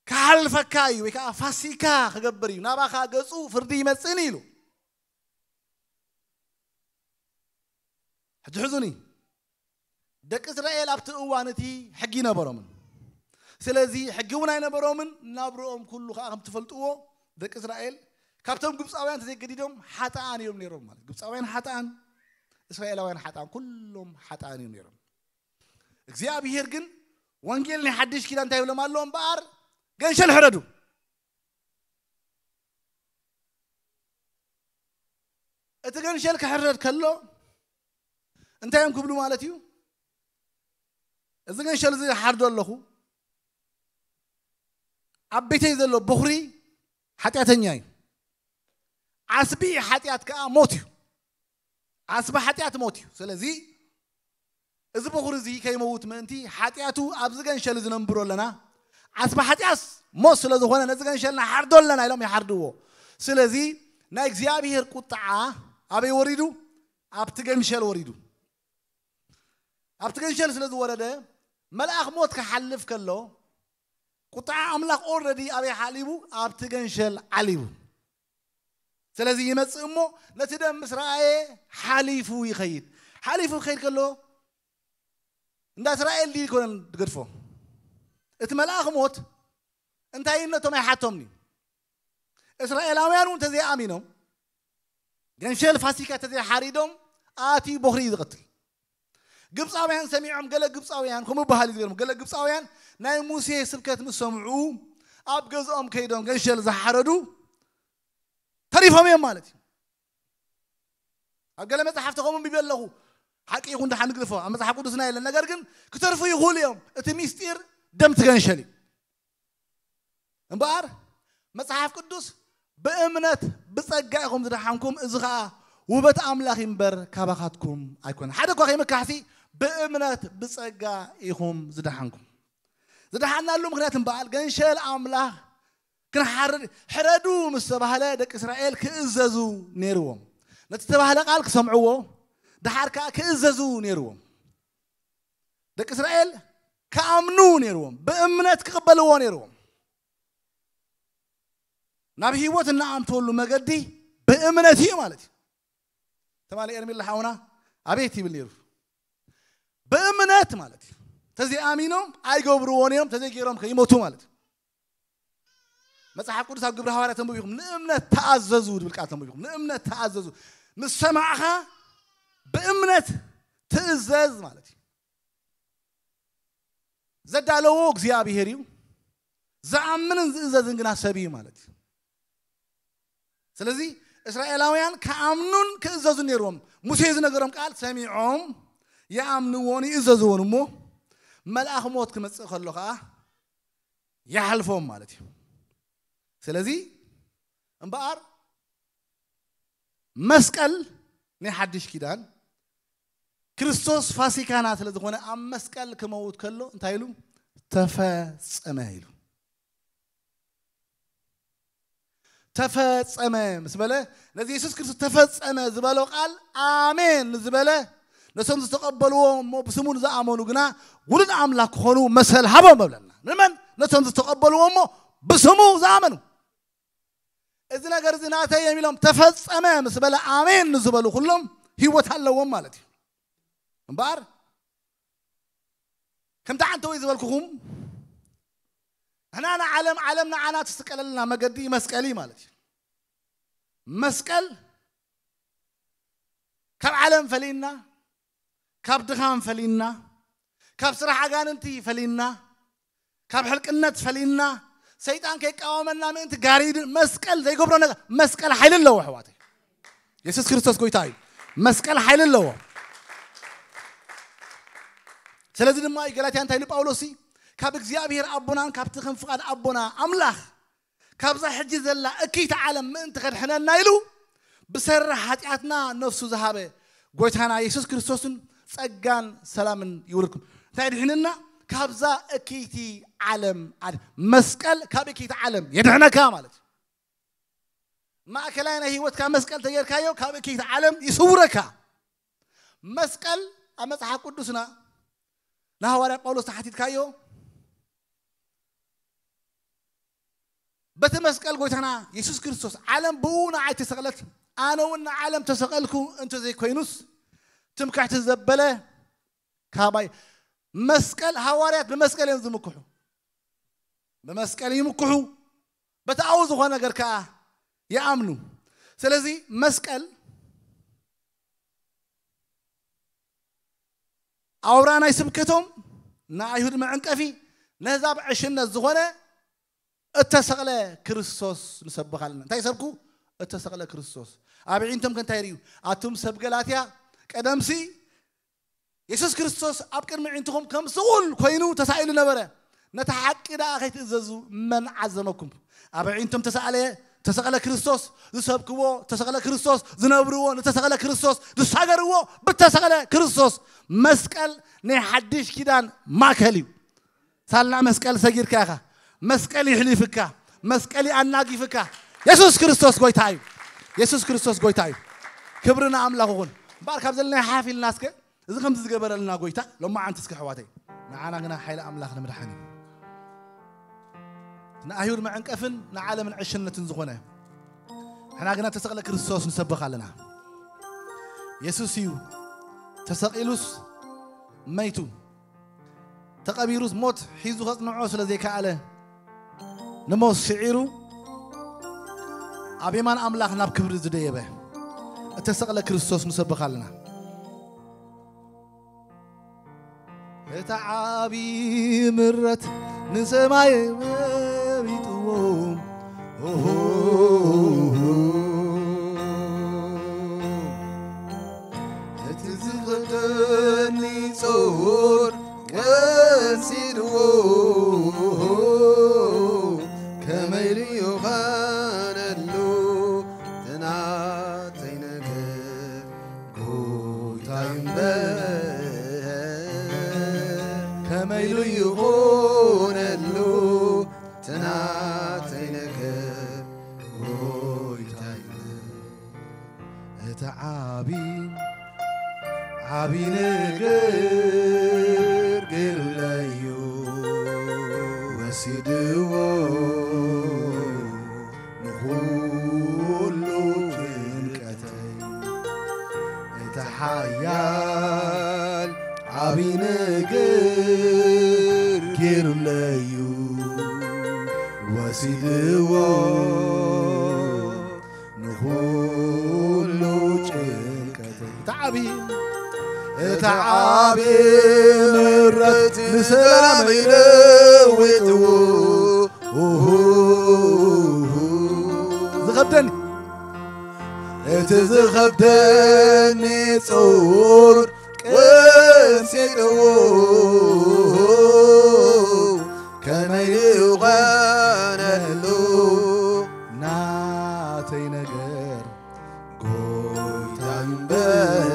ክሓልፈካ እዩ ወይ ከዓ ፋሲካ ክገብር እዩ ናባኻ ገጹ ፍርዲ ይመጽእን ኢሉ። ሕጂ ሕዙኒ ደቂ እስራኤል ኣብቲ እዋን እቲ ሕጊ ይነበሮምን ስለዚ ሕጊ እውን ኣይነበሮምን ናብርኦም ኩሉ ከዓ ከም ትፈልጥዎ ደቂ እስራኤል ካብቶም ግብፃውያን ተዘይገዲዶም ሓጥኣን እዮም ነይሮም ማለት ግብፃውያን ሓጥኣን እስራኤላውያን ሓጥኣን ኩሎም ሓጥኣን እዮም ነይሮም እግዚኣብሔር ግን ወንጌል ናይ ሓድሽ ኪዳን እንታይ ይብሎም ኣሎ እምበኣር ገንሸል ሕረዱ እቲ ገንሸል ክሕረድ ከሎ እንታይ እዮም ክብሉ ማለት እዩ እዚ ገንሸል እዚ ሓርዶ ኣለኹ ኣብ ቤተይ ዘሎ በኹሪ ሓጢኣተኛ እዩ ዓስቢ ሓጢኣት ከዓ ሞት እዩ ዓስቢ ሓጢኣት ሞት እዩ ስለዚ እዚ በኹሪ እዚ ከይመውት ምእንቲ ሓጢኣቱ ኣብዚ ገንሸል እዚ ነንብሮ ኣለና ዓስቢ ሓጢኣት ሞት ስለ ዝኾነ ነዚ ገንሸል ንሓርዶ ኣለና ኢሎም ይሓርድዎ ስለዚ ናይ እግዚኣብሔር ቁጥዓ ኣበይ ወሪዱ ኣብቲ ገንሸል ወሪዱ ኣብቲ ገንሸል ስለ ዝወረደ መልኣኽ ሞት ክሓልፍ ከሎ ቁጥዓ ኣምላኽ ኦልረዲ ኣበይ ሓሊቡ? ኣብቲ ገንሸል ዓሊቡ። ስለዚ ይመጽእ እሞ ነቲ ደም ምስ ረኣየ ሓሊፉ ይኸይድ። ሓሊፉ ክኸይድ ከሎ እንዳ እስራኤል ድዩ ይኮነን ዝገድፎ? እቲ መልኣኽ ሞት እንታይ ነቶም ኣይሓቶምኒ። እስራኤላውያን እውን ተዘይኣሚኖም ገንሸል ፋሲካ ተዘይሓሪዶም ኣቲ ቦኽሪ እዩ ዝቐትል። ግብፃውያን ሰሚዖም፣ ገለ ግብፃውያን ከምኡ በሃል እዩ ዝገርም፣ ገለ ግብፃውያን ናይ ሙሴ ስብከት ምስ ሰምዑ ኣብ ገዝኦም ከይዶም ገንሸል ዝሓረዱ ተሪፎም እዮም ማለት እዩ። ኣብ ገለ መጽሓፍቲ ከምኡ ኣንቢበ ኣለኹ። ሓቂ ይኹን ደሓን ንግድፎ፣ ኣብ መጽሓፍ ቅዱስና የለን። ነገር ግን ክተርፉ ይኽእሉ እዮም። እቲ ሚስጢር ደም ትገንሸል እዩ። እምበኣር መጽሓፍ ቅዱስ ብእምነት ብጸጋ ኢኹም ዝደሓንኩም፣ እዚ ኸኣ ውበት ኣምላኽ እምበር ካባኻትኩም ኣይኮነ። ሓደ እኳ ከይምካሕሲ ብእምነት ብጸጋ ኢኹም ዝደሓንኩም። ዝደሓናሉ ምኽንያት እምበኣር ገንሸል ኣምላኽ ክንሓርድ ሕረዱ ምስ ተባህለ ደቂ እስራኤል ክእዘዙ ነይርዎም። ነቲ ተባህለ ቃል ክሰምዕዎ፣ ደሓር ከኣ ክእዘዙ ነይርዎም። ደቂ እስራኤል ክኣምኑ ነይርዎም፣ ብእምነት ክቕበልዎ ነይርዎም። ናብ ህይወት እናኣምተወሉ መገዲ ብእምነት እዩ ማለት እዩ። ተማሊ ኤርሚላ ሓውና ኣቤት ይብል ነይሩ። ብእምነት ማለት እዩ። ተዘይኣሚኖም ኣይገብርዎን እዮም፣ ተዘይገይሮም ከይሞቱ ማለት እዩ። መጽሓፍ ቅዱስ ኣብ ግብረ ሃዋርያ ተንብቢኹም ንእምነት ተኣዘዙ ዝብል ቃል ተንብቢኹም ንእምነት ተኣዘዙ። ምስ ሰማዕኻ ብእምነት ትእዘዝ ማለት እዩ። ዘዳለዎ እግዚኣብሔር እዩ። ዝኣምንን ዝእዘዝን ግና ሰብ እዩ ማለት እዩ። ስለዚ እስራኤላውያን ክኣምኑን ክእዘዙ ነይርዎም። ሙሴ ዝነገሮም ቃል ሰሚዖም ይኣምንዎን ይእዘዝዎን እሞ መልኣኽ ሞት ክመጽእ ከሎ ከዓ ይሓልፎም ማለት እዩ። ስለዚ እምበኣር መስቀል ናይ ሓድሽ ኪዳን ክርስቶስ ፋሲካና ስለ ዝኾነ ኣብ መስቀል ክመውት ከሎ እንታይ ኢሉ? ተፈጸመ ኢሉ። ተፈጸመ ምስ በለ ነዚ የሱስ ክርስቶስ ተፈጸመ ዝበሎ ቃል ኣሜን ዝበለ ነቶም ዝተቐበልዎ እሞ ብስሙ ዝኣመኑ ግና ውሉድ ኣምላኽ ክኾኑ መሰል ሃቦም እብለና። ንመን? ነቶም ዝተቐበልዎ እሞ ብስሙ ዝኣመኑ። እዚ ነገር እዚ ናተይ እዮም ኢሎም ተፈጸመ ምስ በለ ኣሜን ንዝበሉ ኩሎም ህይወት ኣለዎም ማለት እዩ። እምበኣር ከምቲ ዓንተወይ ዝበልኩኹም ንሕና ንዓለም ዓለም ንዓና ትስቀለልና መገዲ መስቀል እዩ ማለት እዩ። መስቀል ካብ ዓለም ፈሊና፣ ካብ ድኻም ፈሊና፣ ካብ ስራሕ ኣጋንንቲ ፈሊና፣ ካብ ሕልቅነት ፈሊና፣ ሰይጣን ከይቃወመና ምእንቲ ጋሪድ መስቀል ዘይገብሮ ነገር መስቀል ሓይሊ ኣለዎ ኣሕዋተይ። የሱስ ክርስቶስ ጎይታ እዩ። መስቀል ሓይሊ ኣለዎ። ስለዚ ድማ እዩ ገላትያ እንታይ ኢሉ ጳውሎስ? ካብ እግዚኣብሔር ኣቦናን ካብቲ ከም ፍቓድ ኣቦና ኣምላኽ ካብዛ ሕጂ ዘላ እክይቲ ዓለም ምእንቲ ከድሕነና ኢሉ ብሰሪ ሓጢኣትና ነፍሱ ዝሃበ ጎይታና የሱስ ክርስቶስን ጸጋን ሰላምን ይውርድኩም። እንታይ ድሕንና? ካብዛ እክይቲ ዓለም ኣድ-፣ መስቀል ካብ እክይቲ ዓለም የድሕነካ ማለት እዩ። ማእከላይ ናይ ህይወትካ መስቀል ተጌርካዮ ካብ እክይቲ ዓለም ይስውረካ። መስቀል ኣብ መጽሓፍ ቅዱስና ንሃዋርያ ጳውሎስ ተሓቲትካዮ በቲ መስቀል ጎይታና የሱስ ክርስቶስ ዓለም ብኡ ንዓይ ተሰቕለት ኣነ እውን ንዓለም ተሰቐልኩ እንተዘይኮይኑስ ትምክሕቲ ዘበለ ካባይ መስቀል ሃዋርያት ብመስቀል እዮም ዝምክሑ። ብመስቀል ይምክሑ። በቲ ኣው ዝኾነ ነገር ከዓ ይኣምኑ። ስለዚ መስቀል ኣውራ ናይ ስብከቶም ንኣይሁድ መዕንቀፊ ነህዛብ ዕሽነት ዝኾነ እተሰቕለ ክርስቶስ ንሰብኽ ኣለና። እንታይ ሰብኩ? እተሰቕለ ክርስቶስ። ኣብ ዒንቶም ከ እንታይ ርእዩ? ኣቱም ሰብ ገላትያ ቀደምሲ የሱስ ክርስቶስ ኣብ ቅድሚ ዒንትኹም ከም ስቑል ኮይኑ ተሳኢሉ ነበረ። ነቲ ሓቂ ደኣ ከይትእዘዙ መን ዓዘመኩም? ኣብ ዒንቶም ተሳእለ ተሰቕለ ክርስቶስ ዝሰብክዎ ተሰቕለ ክርስቶስ ዝነብርዎ ንተሰቕለ ክርስቶስ ዝሳገርዎ ብተሰቕለ ክርስቶስ መስቀል ናይ ሓድሽ ኪዳን ማእከል እዩ። ሳላ መስቀል ሰጊርካ ኢኻ። መስቀል ይሕሊፍካ። መስቀል ይኣናጊፍካ። የሱስ ክርስቶስ ጎይታ እዩ። የሱስ ክርስቶስ ጎይታ እዩ። ክብሪ ንኣምላኽ ይኹን። እምበኣር ካብ ዘለና ሓፍ ኢልና እስከ እዚ ከምዚ ዝገበረልና ጎይታ ሎማዓንቲ እስከ ኣሕዋተይ ንዓና ግና ሓይሊ ኣምላኽ ንምድሓን እዩ። ንኣይሁድ መዕንቀፍን ንዓለምን ዕሽነትን ዝኾነ፣ ንሕና ግና ተሰቕለ ክርስቶስ ንሰብኽ ኣለና። የሱስ እዩ ተሰቒሉስ መይቱ፣ ተቐቢሩስ ሞት ሒዙ ከጽንዖ ስለ ዘይከኣለ፣ ንሞት ስዒሩ ኣብ የማን ኣምላኽ ናብ ክብሪ ዝደየበ እተሰቕለ ክርስቶስ ንሰብኽ ኣለና። እቲ ዓቢ ምረት ንሰማይ መቢጥዎ። ኦሆ። እቲ ዝኸብደኒ ጾር ቀንሲድዎ። ከመይ ኢሉ ይኾነሉ ትናተይ ነገር ጎይታይ እምበር፣ ከመይ ኢሉ ይኾነሉ ትናተይ ነገር ጎይታይ እምበር። እቲ ዓቢ ዓቢ ነገር ገይሩለዩ ወሲድዎ ንኹሉ ጭንቀተይ። እቲ ሓያል ዓቢ ነገር ገይሩለዩ ወሲድዎ ንኹሉ ጭንቀተይ። እቲ ዓቢ፣ እቲ ዓቢ ምረት ንሰላመይ ለዊጥዎ። ኡሁ። ዝኸብደኒ፣ እቲ ዝኸብደኒ ጾር ቀንሲድዎ። ከመይ ይኾነሉ ናተይ ነገር ጎይታ እምበር፣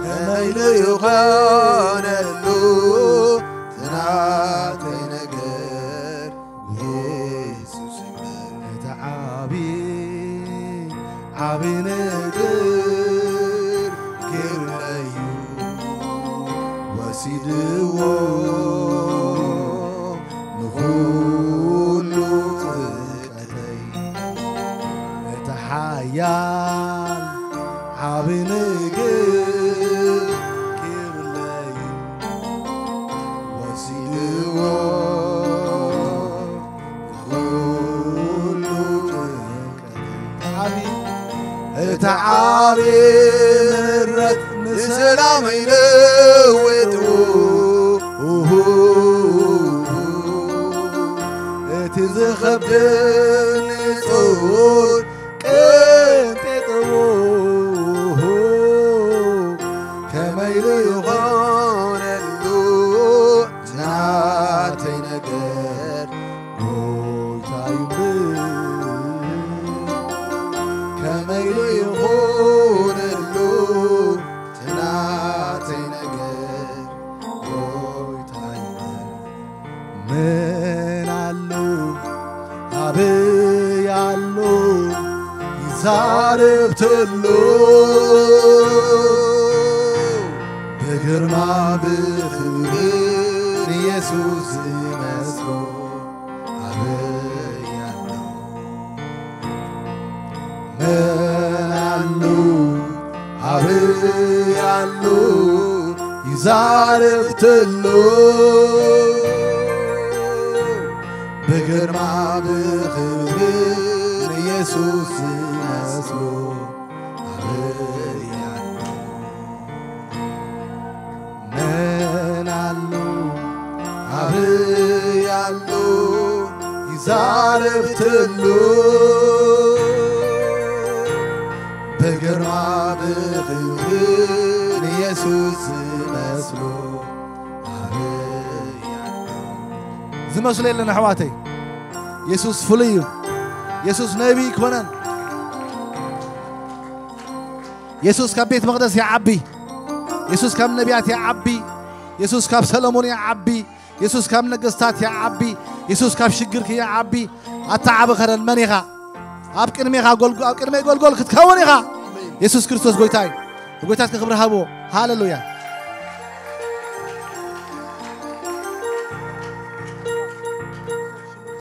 ከመይ ኢሉ ይኾነሉ ናተይ ነገር የሱስ እምበር። እቲ ዓቢ ዓቢ ነገር ገይሩለዩ ወሲድዎ ንኹሉ ጭንቀተይ። እቲ ሓያል ዓቢ ነገር ገይሩለዩ ወሲድዎ ንኹሉ ጭንቀተይ። ዓቢ፣ እቲ ዓቢ ምረት ንሰላመይ ለዊጥዎ። ኡሁ። እቲ ዝኸብደኒ ጾር ቀንጢጥዎ። ከመይ ኢሉ ይኾነሉ ናተይ ነገር ጎይታ እምበር። ከመይ ኢሉ ይኾነሉ ናተይ ነገር ጎይታ እምበር። መን ኣሎ ኣበይ ኣሎ ይዛረብ ተሎ ብግርማ ብኽብሪ ንየሱስ ዝመስሎ ኣበይ ኣሎ? መን ኣሎ ኣበይ ኣሎ ይዛረብ ተሎ ብግርማ ብኽብሪ ንየሱስ ዝመስሎ ኣበይ ኣሎ? መን ኣሎ ኣበይ ኣሎ ይዛረብ ተሎ ብግርማ ብኽብሪ ንየሱስ ዝመስሎ ኣበይ ኣሎ? ዝመስሎ የለን ኣሕዋተይ። የሱስ ፍሉይ እዩ። የሱስ ነቢይ ኣይኮነን። የሱስ ካብ ቤት መቕደስ ይዓቢ። የሱስ ካብ ነቢያት ይዓቢ። የሱስ ካብ ሰሎሞን ይዓቢ። የሱስ ካብ ነገስታት ይዓቢ። የሱስ ካብ ሽግርኪ ይዓቢ። ኣታ ዓቢ ከረን መን ኢኻ? ኣብ ቅድሜኻ ጎልጎ-፣ ኣብ ቅድመይ ጎልጎል ክትከውን ኢኻ። የሱስ ክርስቶስ ጎይታ እዩ። ንጎይታትኪ ክብሪ ሃብዎ። ሃሌሉያ።